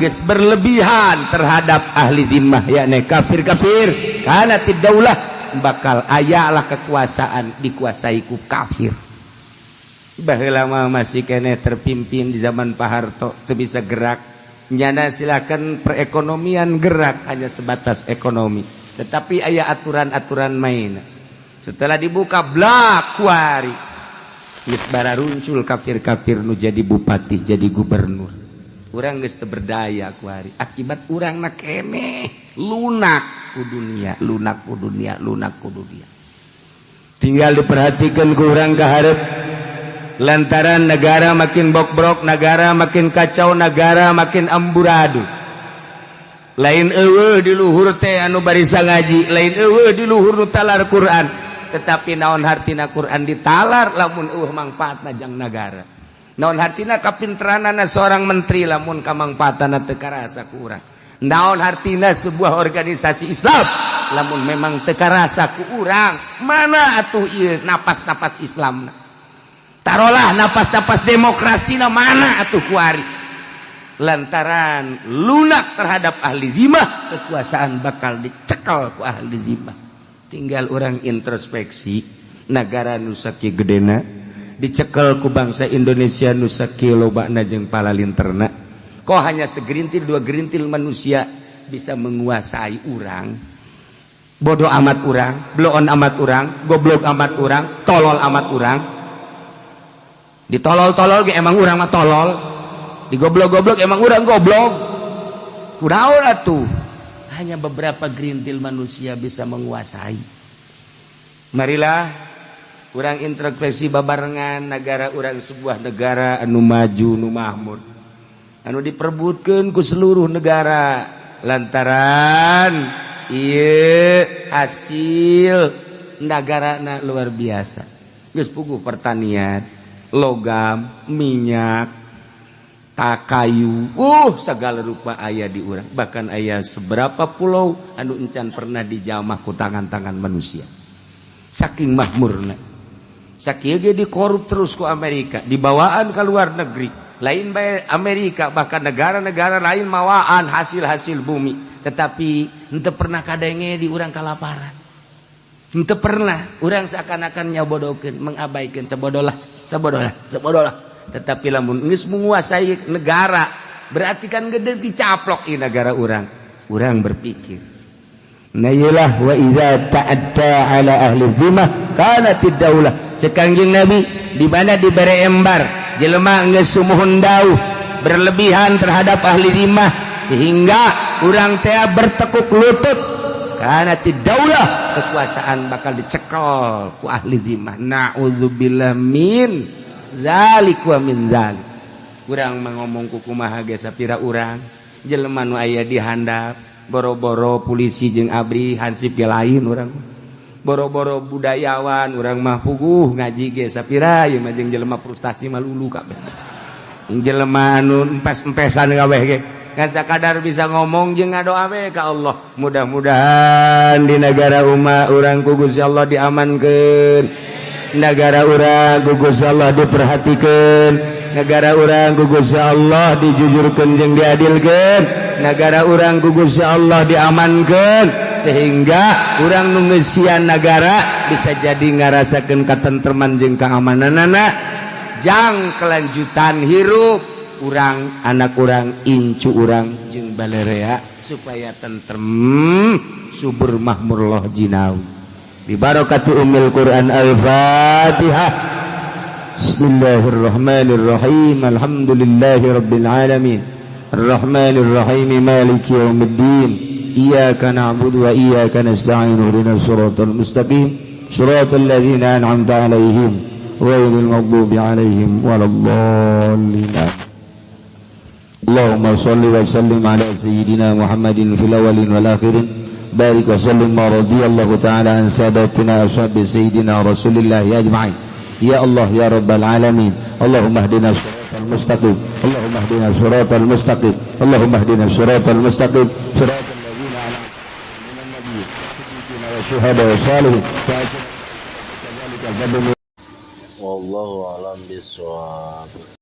geus berlebihan terhadap ahli zimmah yakni kafir-kafir, kana tidaulah bakal ayalah kekuasaan dikuasai ku kafir. Baheula mah masih keneh terpimpin di zaman Pak Harto teu bisa gerak. Nyana silakan perekonomian gerak hanya sebatas ekonomi, tetapi aya aturan-aturan main. Setelah dibuka blak kuari geus bararuncul kafir-kafir nu jadi bupati, jadi gubernur. Urang geus teu berdaya kuari akibat urangna keneh lunak ku dunia, lunak ku dunia, lunak ku dunia. Tinggal diperhatikan ku urang ka hareup. Lantaran negara makin bokbrok, negara makin kacau, negara makin amburadul. Lain eueuh di luhur teh anu barisa ngaji, lain eueuh di luhur nu talar Quran, tetapi naon hartina Quran ditalar lamun eueuh mangfaatna jang nagara. Naon hartina kapinteranana seorang menteri lamun kamangfaatna teu karasa ku urang. Naon hartina sebuah organisasi Islam lamun memang teu karasa ku urang. Mana atuh ieu napas-napas Islamna? Tarolah napas-napas demokrasi na mana atuh kuari. Lantaran lunak terhadap ahli zimah, kekuasaan bakal dicekel ku ahli zimah. Tinggal orang introspeksi negara nu sakieu gedena dicekel ku bangsa Indonesia nu sakieu lobana jeung palalinterna. Kok hanya segerintir dua gerintil manusia bisa menguasai urang? Bodoh amat urang, bloon amat urang, goblok amat urang, tolol amat urang. Ditolol-tolol ge emang urang mah tolol, digoblok-goblok emang urang goblok. Kunaon atuh? Hanya beberapa gerintil manusia bisa menguasai. Marilah urang introspeksi babarengan negara urang, sebuah negara anu maju, nu mahmur, anu diperbutkeun ku seluruh negara lantaran ieu hasil nagarana luar biasa. Geus puguh pertanian, logam, minyak, takayu, segala rupa aya di urang. Bahkan aya seberapa pulau anu encan pernah dijamah ku tangan-tangan manusia. Saking makmurna. Sakieu ge dikorup terus ku Amerika, dibawaan ke luar negeri. Lain bae Amerika, bahkan negara-negara lain mawaan hasil-hasil bumi. Tetapi henteu pernah kadenge di urang kalaparan. Henteu pernah urang seakan-akan nyabodokeun, mengabaikan sabodolah, sabodolah, sabodolah. Tetapi lamun geus menguasai negara, berarti kan gede dicaplok i negara urang. Urang berpikir, nah iyalah wa iza ta'adda ala ahli zimmah kanatid daulah. Cek Kangjeng Nabi di mana dibere embar jelema geus sumuhun dauh berlebihan terhadap ahli zimmah sehingga urang teh bertekuk lutut, kanatid daulah, kekuasaan bakal dicekel ku ahli zimmah. Na'udzubillah min zalik wa min zalik. Urang mah ngomong ku kumaha ge sapira urang jelema nu aya di handap, boro-boro polisi jeung abri hansip ge lain urang, boro-boro budayawan urang mah puguh ngaji ge sapira ieu mah jeung jelema frustasi mah lulu kabeh. Jelema anu empes-empesan kabeh ge ngan sakadar bisa ngomong jeung ngadoa we ka Allah. Mudah-mudahan di negara umat urang ku Gusti Allah diamankeun, negara urang ku Gusti Allah diperhatikeun, negara urang ku Gusti Allah dijujurkeun jeung diadilkeun, negara urang ku Gusti Allah diamankeun sehingga urang nu ngeusian negara bisa jadi ngarasakeun katentreman jeung keamananana jang kelanjutan hirup urang, anak urang, incu urang jeung balerea supaya tentrem, subur, makmur loh jinawi. Bi barakati ummil Quran. Al-Fatihah. Bismillahirrahmanirrahim. Alhamdulillahi rabbil alamin. Arrahmanirrahim. Maliki yaumiddin. Iyyaka na'budu wa iyyaka nasta'in. Ihdinas siratal mustaqim. Siratal ladzina an'amta 'alaihim ghairil maghdubi 'alaihim waladdallin. Allahumma shalli wa sallim ala sayyidina Muhammadin fil awwalin wal akhirin. Barik wa sallim wa radiyallahu ta'ala an sadatina ashabi sayyidina Rasulillah ajma'in. Ya Allah ya Rabbal alamin. Allahumma hdina siratal mustaqim. Allahumma hdina siratal mustaqim. Allahumma hdina siratal mustaqim. Siratal ladzina an'amta 'alaihim minan nabiyyin siddiqina wasyuhada wassalihin. Wallahu a'lam bishawab.